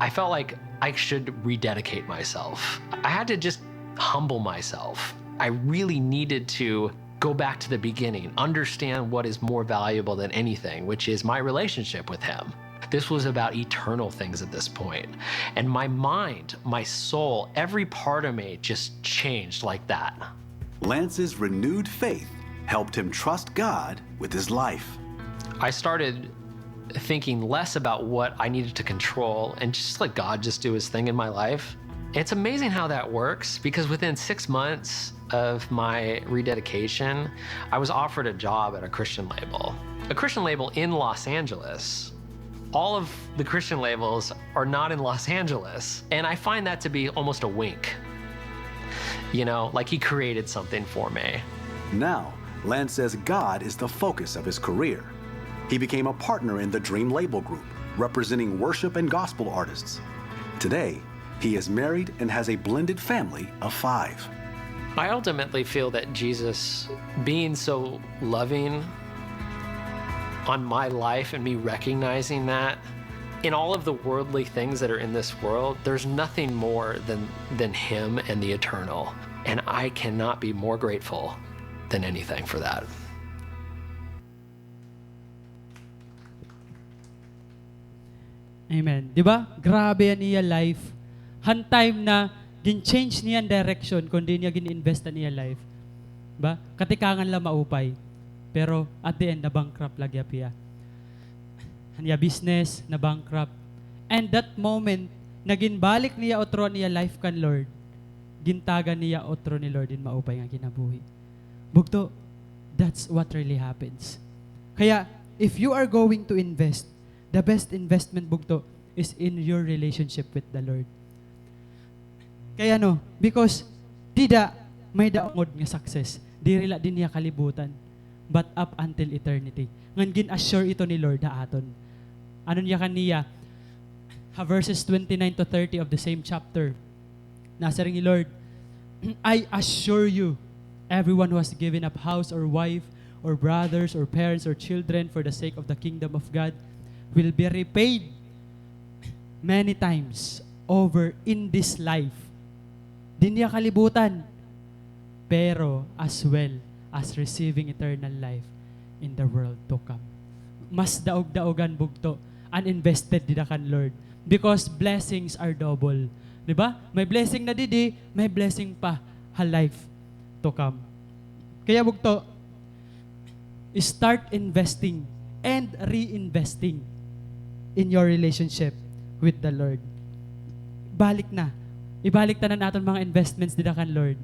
I felt like I should rededicate myself. I had to just humble myself. I really needed to go back to the beginning, understand what is more valuable than anything, which is my relationship with him. This was about eternal things at this point. And my mind, my soul, every part of me just changed like that. Lance's renewed faith helped him trust God with his life. I started thinking less about what I needed to control and just let God just do his thing in my life. It's amazing how that works, because within six months of my rededication, I was offered a job at a Christian label. A Christian label in Los Angeles. All of the Christian labels are not in Los Angeles, and I find that to be almost a wink. You know, like, he created something for me. Now, Lance says God is the focus of his career. He became a partner in the Dream Label Group, representing worship and gospel artists. Today, he is married and has a blended family of five. I ultimately feel that Jesus being so loving on my life and me recognizing that in all of the worldly things that are in this world, there's nothing more than, than him and the eternal. And I cannot be more grateful than anything for that. Amen. Di ba? Grabe an iya life. Han time na gin-change niya an direction, kundi niya gin-invest an iya life. Ba? Katikangan la maupay. Pero at the end, na-bankrupt la gihap hiya. An iya business, na-bankrupt. And that moment, na ginbalik niya utro an iya life kan Lord, gintagan niya utro ni Lord in maupay nga kinabuhi. Bugto, that's what really happens. Kaya, if you are going to invest, the best investment, bugto, is in your relationship with the Lord. Kay ano? Because dida may-ada ungod nga success. Diri la dinhi ha kalibutan, but up until eternity. Ngan gin-assure ito ni Lord ha aton. Ano niya kaniya? Ha verses twenty-nine to thirty of the same chapter, nasiring ni Lord, "I assure you, everyone who has given up house or wife or brothers or parents or children for the sake of the kingdom of God will be repaid many times over in this life." Dinhi ha kalibutan, pero as well as receiving eternal life in the world to come. Mas daog-daogan, bugto, an invested dida kan Lord. Because blessings are double. Di ba? May blessing na didi, may blessing pa ha life to come. Kaya, bugto, start investing and reinvesting in your relationship with the Lord. Balik na. Ibalik tanan aton mga investments dida kan Lord.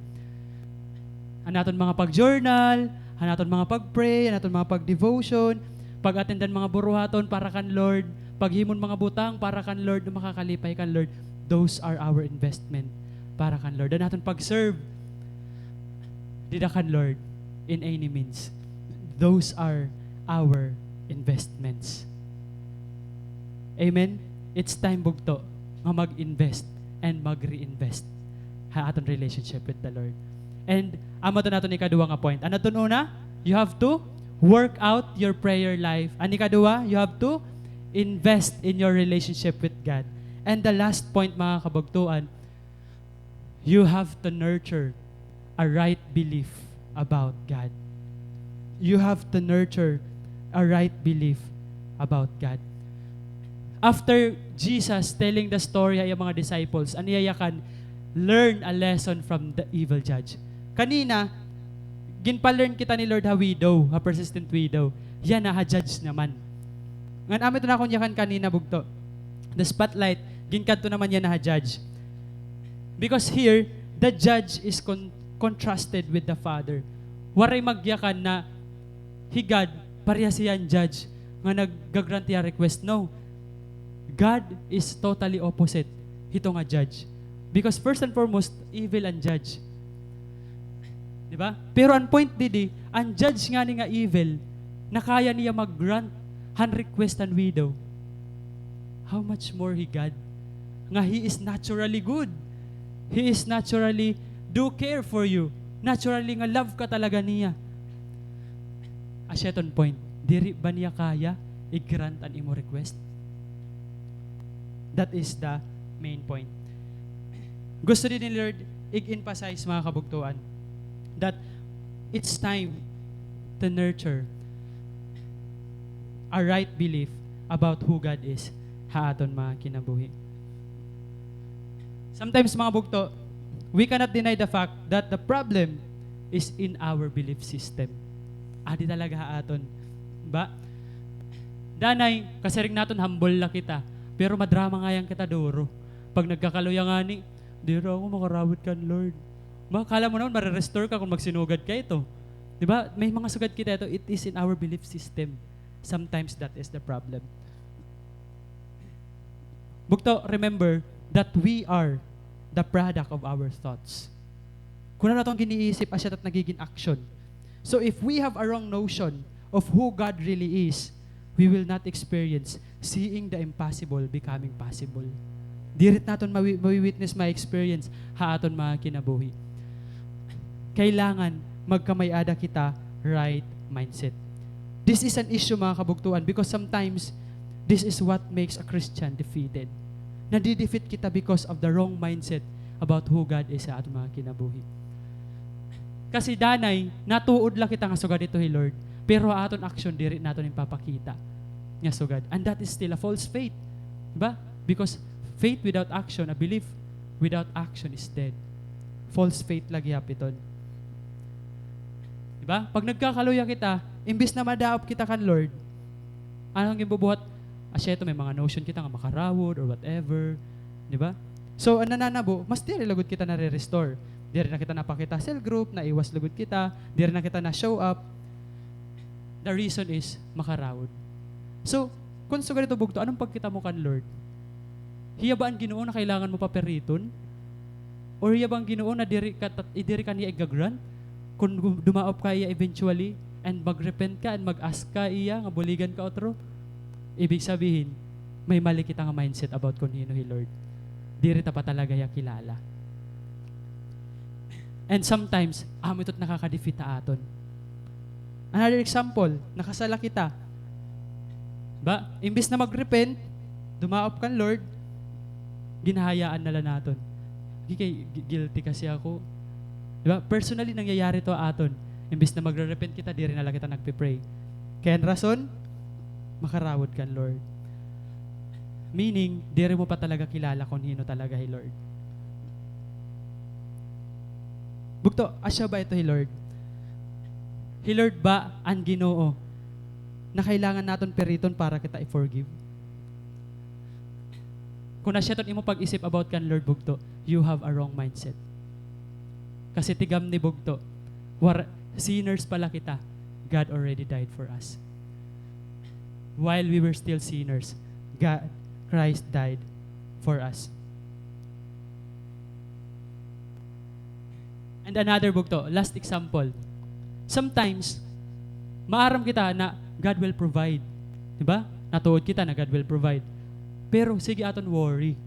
An aton mga pag-journal, an aton mga pag-pray, an aton mga pag-devotion, pag-attend han mga buruhaton para kan Lord, paghimo han mga butang para kan Lord, nga makakalipay kan Lord. Those are our investment para kan Lord. An aton pag-serve dida kan Lord in any means. Those are our investments. Amen? It's time, bugto, nga mag-invest and mag-reinvest ha aton relationship with the Lord. And amo to an aton ikaduha nga point. An aton una, you have to work out your prayer life. An ikaduha, you have to invest in your relationship with God. And the last point, mga kabugtoan, you have to nurture a right belief about God. You have to nurture a right belief about God. After Jesus telling the story ha iya mga disciples, an iya yakan, "Learn a lesson from the evil judge." Kanina, ginpa-learn kita ni Lord ha widow, ha persistent widow. Yana ha judge naman. Ngan amo ito an akon yakan kanina, bugto. The spotlight, ginkadto naman yana ha judge. Because here, the judge is con-, contrasted with the father. Waray magyakan na hi God, parehas hiya an judge nga nagga-grant hiya request. No. God is totally opposite hito nga judge. Because first and foremost, evil an judge. Di ba? Pero an point didi, an judge ngani nga evil, nakaya niya mag-grant han request han widow. How much more hi God, nga He is naturally good. He is naturally do care for you. Naturally nga love ka talaga niya. Asya iton point, diri ba niya kaya i-grant an imo request? That is the main point. Gusto didi ni Lord i-emphasize, mga kabugtoan, that it's time to nurture a right belief about who God is ha aton mga kinabuhi. Sometimes, mga bugto, we cannot deny the fact that the problem is in our belief system. Adi talaga ha aton. Ba? Danay, kasiring naton humble la kita, pero madrama ngay-an kita duro. Pag nagkakaluya ngani, "Diri ako makarawit kan Lord." Ba, kala mo naman, mare-restore ka kung magsinugad ka ito. Di ba? May mga sugad kita ito, it is in our belief system. Sometimes that is the problem. Bugto, remember that we are the product of our thoughts. Kun ano aton giniisip, asya it aton nagigin action. So if we have a wrong notion of who God really is, we will not experience seeing the impossible becoming possible. Diri it naton mawi-, mawi-witness, ma-experience ha aton mga kinabuhi. Kailangan magkamay-ada kita right mindset. This is an issue, mga kabugtoan, because sometimes this is what makes a Christian defeated. Nadi-defeat kita because of the wrong mindset about who God is sa aton mga kinabuhi. Kasi danay, natuod la kita nga sugad ito hi Lord. Pero ha aton action, diri naton ipapakita nga sugad. And that is still a false faith. Di ba? Because faith without action, a belief without action is dead. False faith la gihap iton. Di ba? Pag nagkakaluya kita, imbis na madaop kita kan Lord, ano an ginbubuhat? Asya ito, may mga notion kita nga makarawod or whatever. Di ba? So, an nananabo, mas diri la gud kita nare-restore. Diri na kita napakita ha cell group, naiwas la gud kita, diri na kita na-show up. The reason is, makarawod. So, kon sugad ito bugto, ano an pagkita mo kan Lord? Hiya ba an Ginoo na kailangan mo papiriton? Or hiya ba an Ginoo na diri ka, tat-, diri ka niya iga-grant? Kon gum-, dumaop ka iya eventually, and mag-repent ka, and mag-ask ka iya nga buligan ka utro, ibig sabihin, may mali kita nga mindset about kon hin-o hi Lord. Diri ta pa talaga hiya kilala. And sometimes, amo ito it nakaka-defeat ha aton. Another example, nakasala kita. Ba, imbis na mag-repent, dumaop kan Lord, ginhahayaan na la naton. Gi-, kay, gi-, guilty kasi ako. Di ba? Personally, nangyayari ito ha aton. Imbis na magre-repent kita, diri na la kita nagpe-pray. Kay an rason, makarawod kan Lord. Meaning, diri mo pa talaga kilala kon hin-o talaga hi Lord. Bugto, asya ba ito hi Lord? Hi Lord ba an Ginoo na kailangan naton piriton para kita i-forgive? Kon asya iton imo pag-isip about kan Lord, bugto, you have a wrong mindset. Kasi tigam ni bugto, war-, sinners pa la kita, God already died for us. While we were still sinners, God, Christ died for us. And another bugto, last example. Sometimes, maaram kita na God will provide. Di ba? Natuod kita na God will provide. Pero sige aton worry.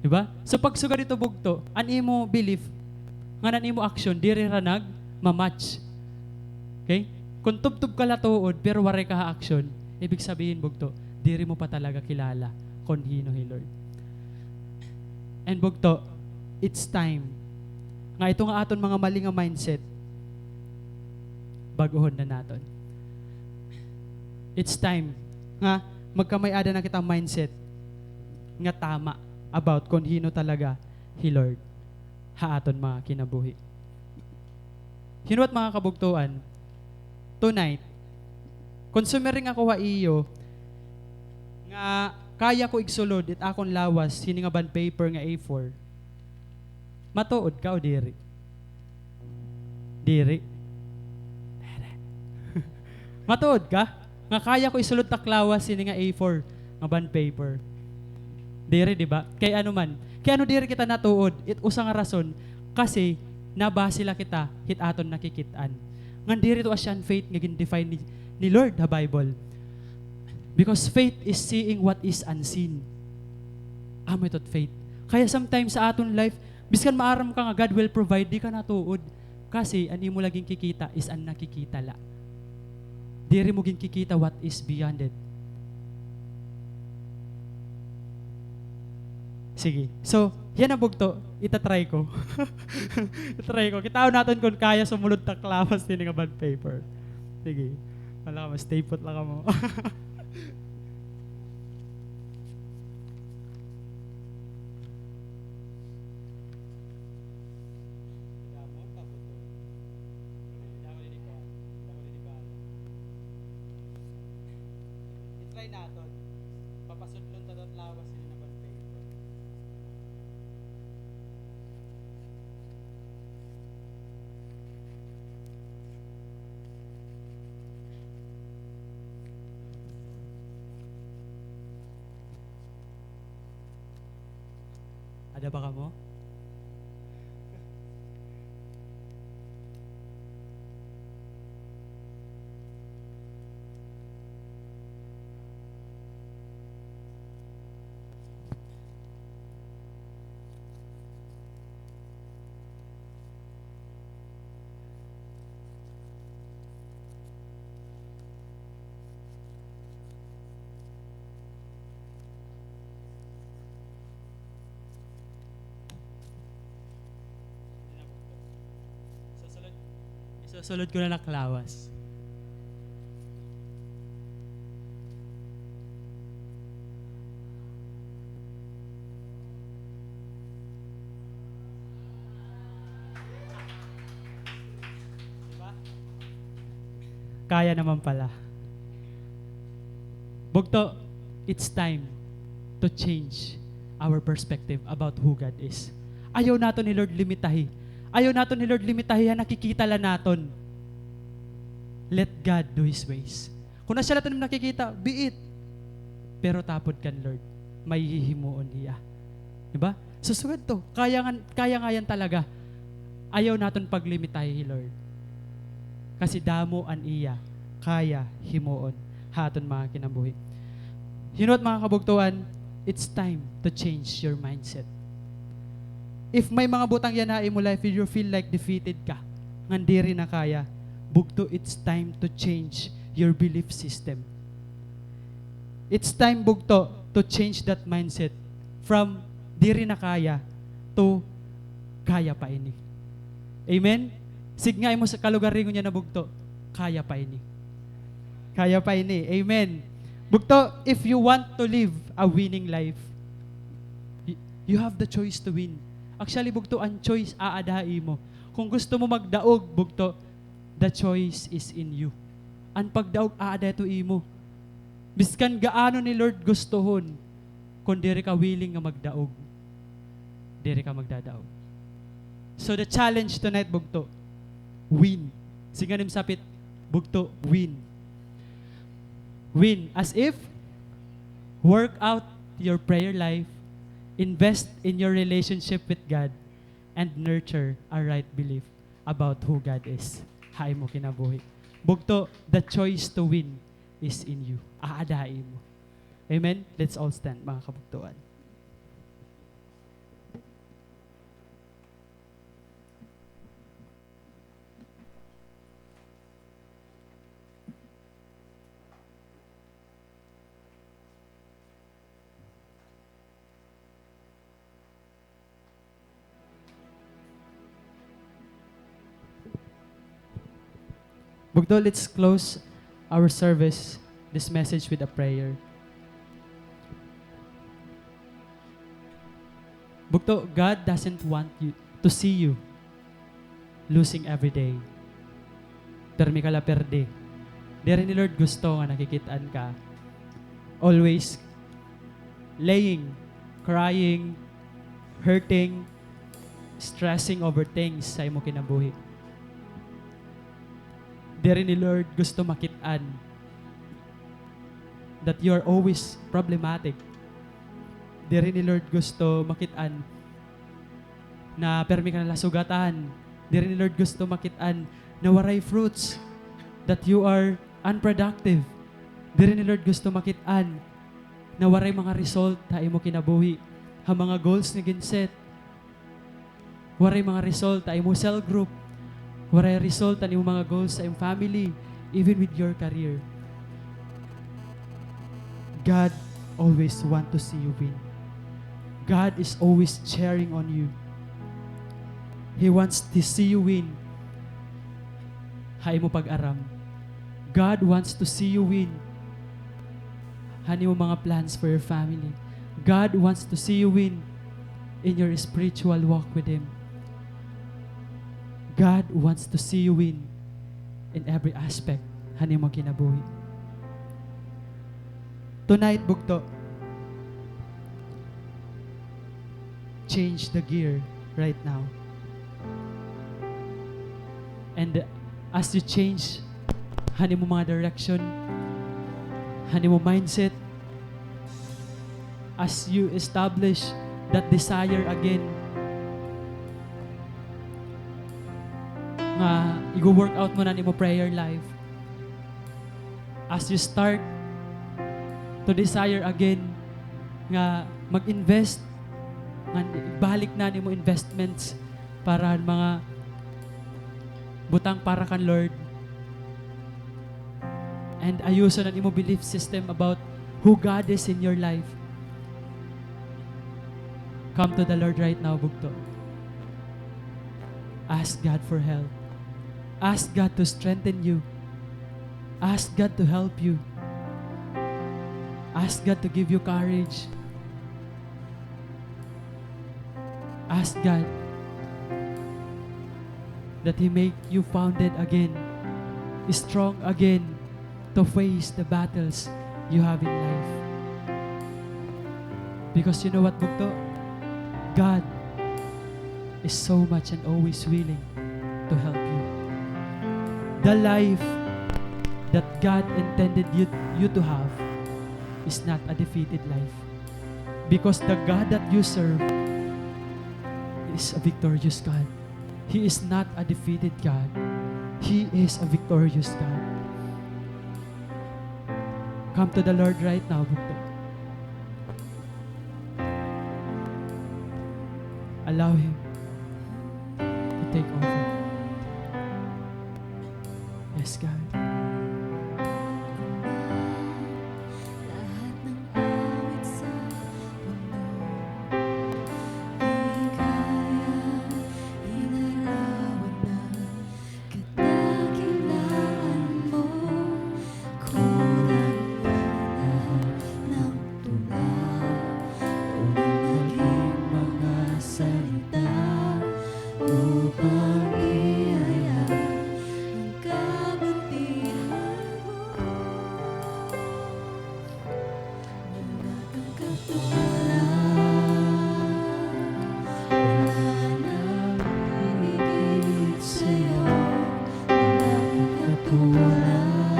Di ba? So, pag sugad ito bugto, an imo belief, ngan an imo action, diri ra nagma-match. Okay? Kon tubtob ka la tuod, pero waray ka ha action, ibig sabihin, bugto, diri mo pa talaga kilala kon hin-o hi Lord. And bugto, it's time nga ito nga aton mga mali nga mindset, bag-ohon na naton. It's time nga magkamay-ada na kita mindset nga tama about kon hin-o talaga hi Lord ha aton mga kinabuhi. Hinuwat, mga kabugtoan, tonight, kon sumiring ako ha iyo nga kaya ko igsulod it akon lawas hini nga bond paper nga A four, matuod ka o diri? Diri. Matuod ka nga kaya ko isulod it ak lawas hini nga A four nga bond paper? Diri, di ba? Kay ano man? Kay ano diri kita natuod? It usa nga rason, kasi nabase la kita hit aton nakikit-an. Ngan diri ito asya an faith nga gin-define ni, ni Lord ha Bible. Because faith is seeing what is unseen. Amo ito it faith. Kaya sometimes sa aton life, biskan maaram ka nga God will provide, di ka natuod. Kasi an imo la ginkikita is an nakikita la. Diri mo ginkikita what is beyond it. Sige. So, yana bugto, ita-try ko. Ita-try ko. Kitaon naton kon kaya sumulod it ak lawas hini nga bond paper. Sige. Wala kamo, stay put la kamo. I-try naton. Papasudlon ta daw it lawas hini nga bond paper. Ada pa kamo? Sulod ko na nak lawas. Kaya naman pala. Bugto, it's time to change our perspective about who God is. Ayaw naton hi Lord limitahi. Ayaw naton hi Lord limitahi ha nakikita la naton. Let God do His ways. Kon asya la it im nakikita, be it. Pero tapod kan Lord, may hihimuon hiya. Di ba? So, sugad to, kaya nga, kaya nga yan talaga. Ayaw naton paglimitahi hi Lord. Kasi damo an iya kaya himuon ha aton mga kinabuhi. You know what, mga kabugtoan? It's time to change your mindset. If may mga butang yana ha imo life, you feel like defeated ka, ngan diri na kaya, bugto, it's time to change your belief system. It's time, bugto, to change that mindset from diri na kaya to kaya pa ini. Amen? Sidnga imo sa kalugaringon yana, bugto, kaya pa ini. Kaya pa ini. Amen. Bugto, if you want to live a winning life, y-, you have the choice to win. Actually, bugto, an choice aada ha imo. Kon gusto mo magdaog, bugto, the choice is in you. An pagdaog aada ha imo. Biskan gaano ni Lord gustohon, kon diri ka willing nga magdaog, diri ka magdadaog. So the challenge tonight, bugto, win. Sidnga nim sapit, bugto, win. Win. As if, work out your prayer life, invest in your relationship with God, and nurture a right belief about who God is ha imo kinabuhi. Bugto, the choice to win is in you. Aada ha imo. Amen? Let's all stand, mga kabugtoan. Bugto, let's close our service, this message, with a prayer. Bugto, God doesn't want you to see you losing every day. Pirmi ka la pirdi. Diri ni Lord gusto nga nakikit-an ka always laying, crying, hurting, stressing over things sa imo kinabuhi. Diri ni Lord gusto makit-an that you are always problematic. Diri ni Lord gusto makit-an na pirmi ka na la sugatan. Diri ni Lord gusto makit-an na waray fruits, that you are unproductive. Diri ni Lord gusto makit-an na waray mga result ha imo kinabuhi, ha mga goals nga ginset. Waray mga result ha imo cell group. Waray result an imo mga goals sa imo family, even with your career. God always want to see you win. God is always cheering on you. He wants to see you win ha imo pag-aram. God wants to see you win han imo mga plans for your family. God wants to see you win in your spiritual walk with Him. God wants to see you win in every aspect han imo kinabuhi. Tonight, bugto, change the gear right now. And as you change han imo mga direction, han imo mindset, as you establish that desire again, nga igo-workout mo na an imo prayer life, as you start to desire again nga mag-invest, nga balik na an imo investments para han mga butang para kan Lord, and ayuson an imo belief system about who God is in your life, come to the Lord right now, bugto. Ask God for help. Ask God to strengthen you. Ask God to help you. Ask God to give you courage. Ask God that He make you founded again, strong again to face the battles you have in life. Because you know what, bugto? God is so much and always willing to help you. The life that God intended you, you to have is not a defeated life. Because the God that you serve is a victorious God. He is not a defeated God. He is a victorious God. Come to the Lord right now, bugto. Allow Him to take over. Yes, God. Lahat ng awit sa mundo, di kaya ilarawan ng kadakilaan mo. Kulang na lahat ng tula, kulang maging mga salita upang ihayag ang kabutihan mo. Wala kang katulad, wala nang hihigit sa'yo. Wala kang katulad,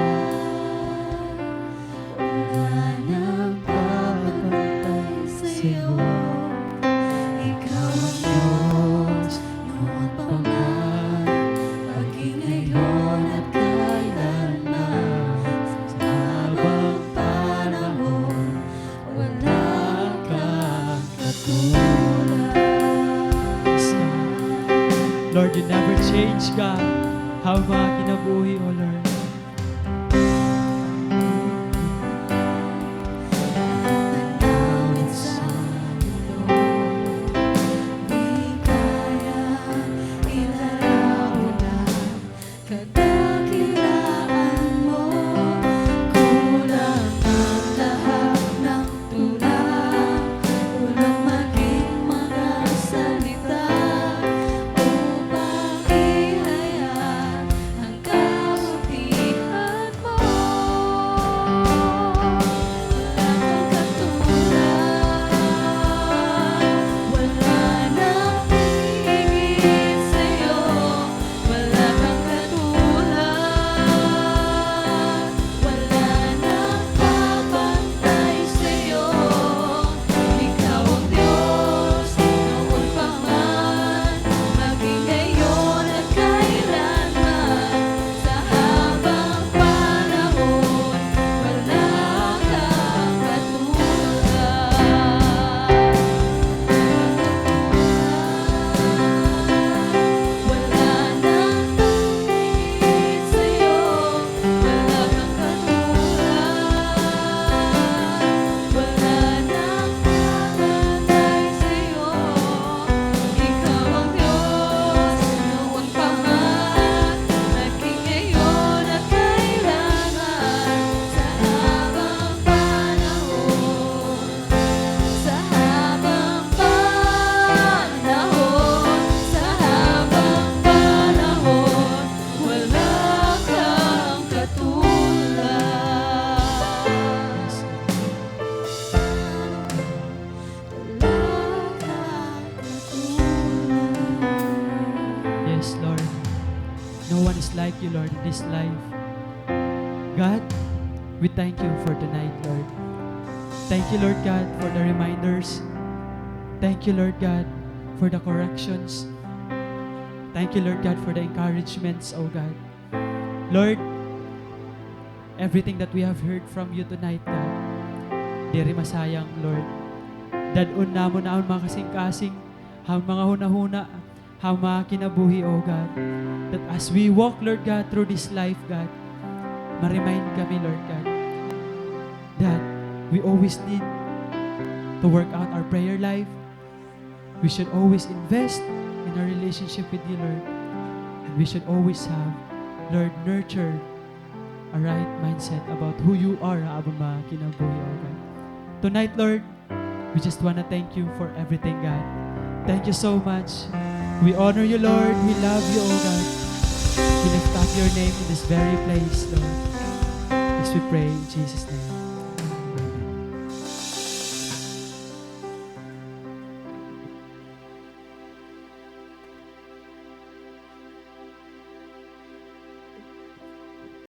wala nang papantay sa'yo. Ikaw ang Diyos, noon pa man, maging ngayon at kailanman. Sa habang panahon, wala kang katulad. Lord, you never change, God. Hamo an mga kinabuhi, O Lord. Ang awit sa mundo, di kaya ilarawan ang kadakilaan mo. Kulang ang lahat ng tula, kulang maging mga salita upang ihayag ang kabutihan mo. Wala kang katulad, wala nang hihigit sa'yo. Wala kang katulad, wala nang papantay sa'yo. Ikaw ang Diyos, noon pa man, maging ngayon at kailanman. Sa habang panahon, wala kang katulad. Wala nang hihigit sa'yo, wala kang katulad, wala nang papantay sa'yo. Ikaw ang Diyos, noon pa man, maging ngayon at kailanman, sa habang panahon. Sa habang panahon, sa habang panahon, wala kang katulad. Wala kang katulad. Yes, Lord. No one is like you, Lord, in this life. God, we thank you for tonight, Lord. Thank you, Lord God, for the reminders. Thank you, Lord God, for the corrections. Thank you, Lord God, for the encouragements, O God. Lord, everything that we have heard from you tonight, God, diri masayang, Lord. Dad-on namon na an mga kasingkasing, an mga hunahuna, ha mga kinabuhi, O God, that as we walk, Lord God, through this life, God, ma-remind kami, Lord God, that we always need to work out our prayer life. We should always invest in our relationship with you, Lord. We should always have, Lord, nurture a right mindset about who you are ha amon mga kinabuhi, O God. Tonight, Lord, we just wanna thank you for everything, God. Thank you so much. We honor you, Lord. We love you, O God. We lift up your name in this very place, Lord. This we pray in Jesus' name.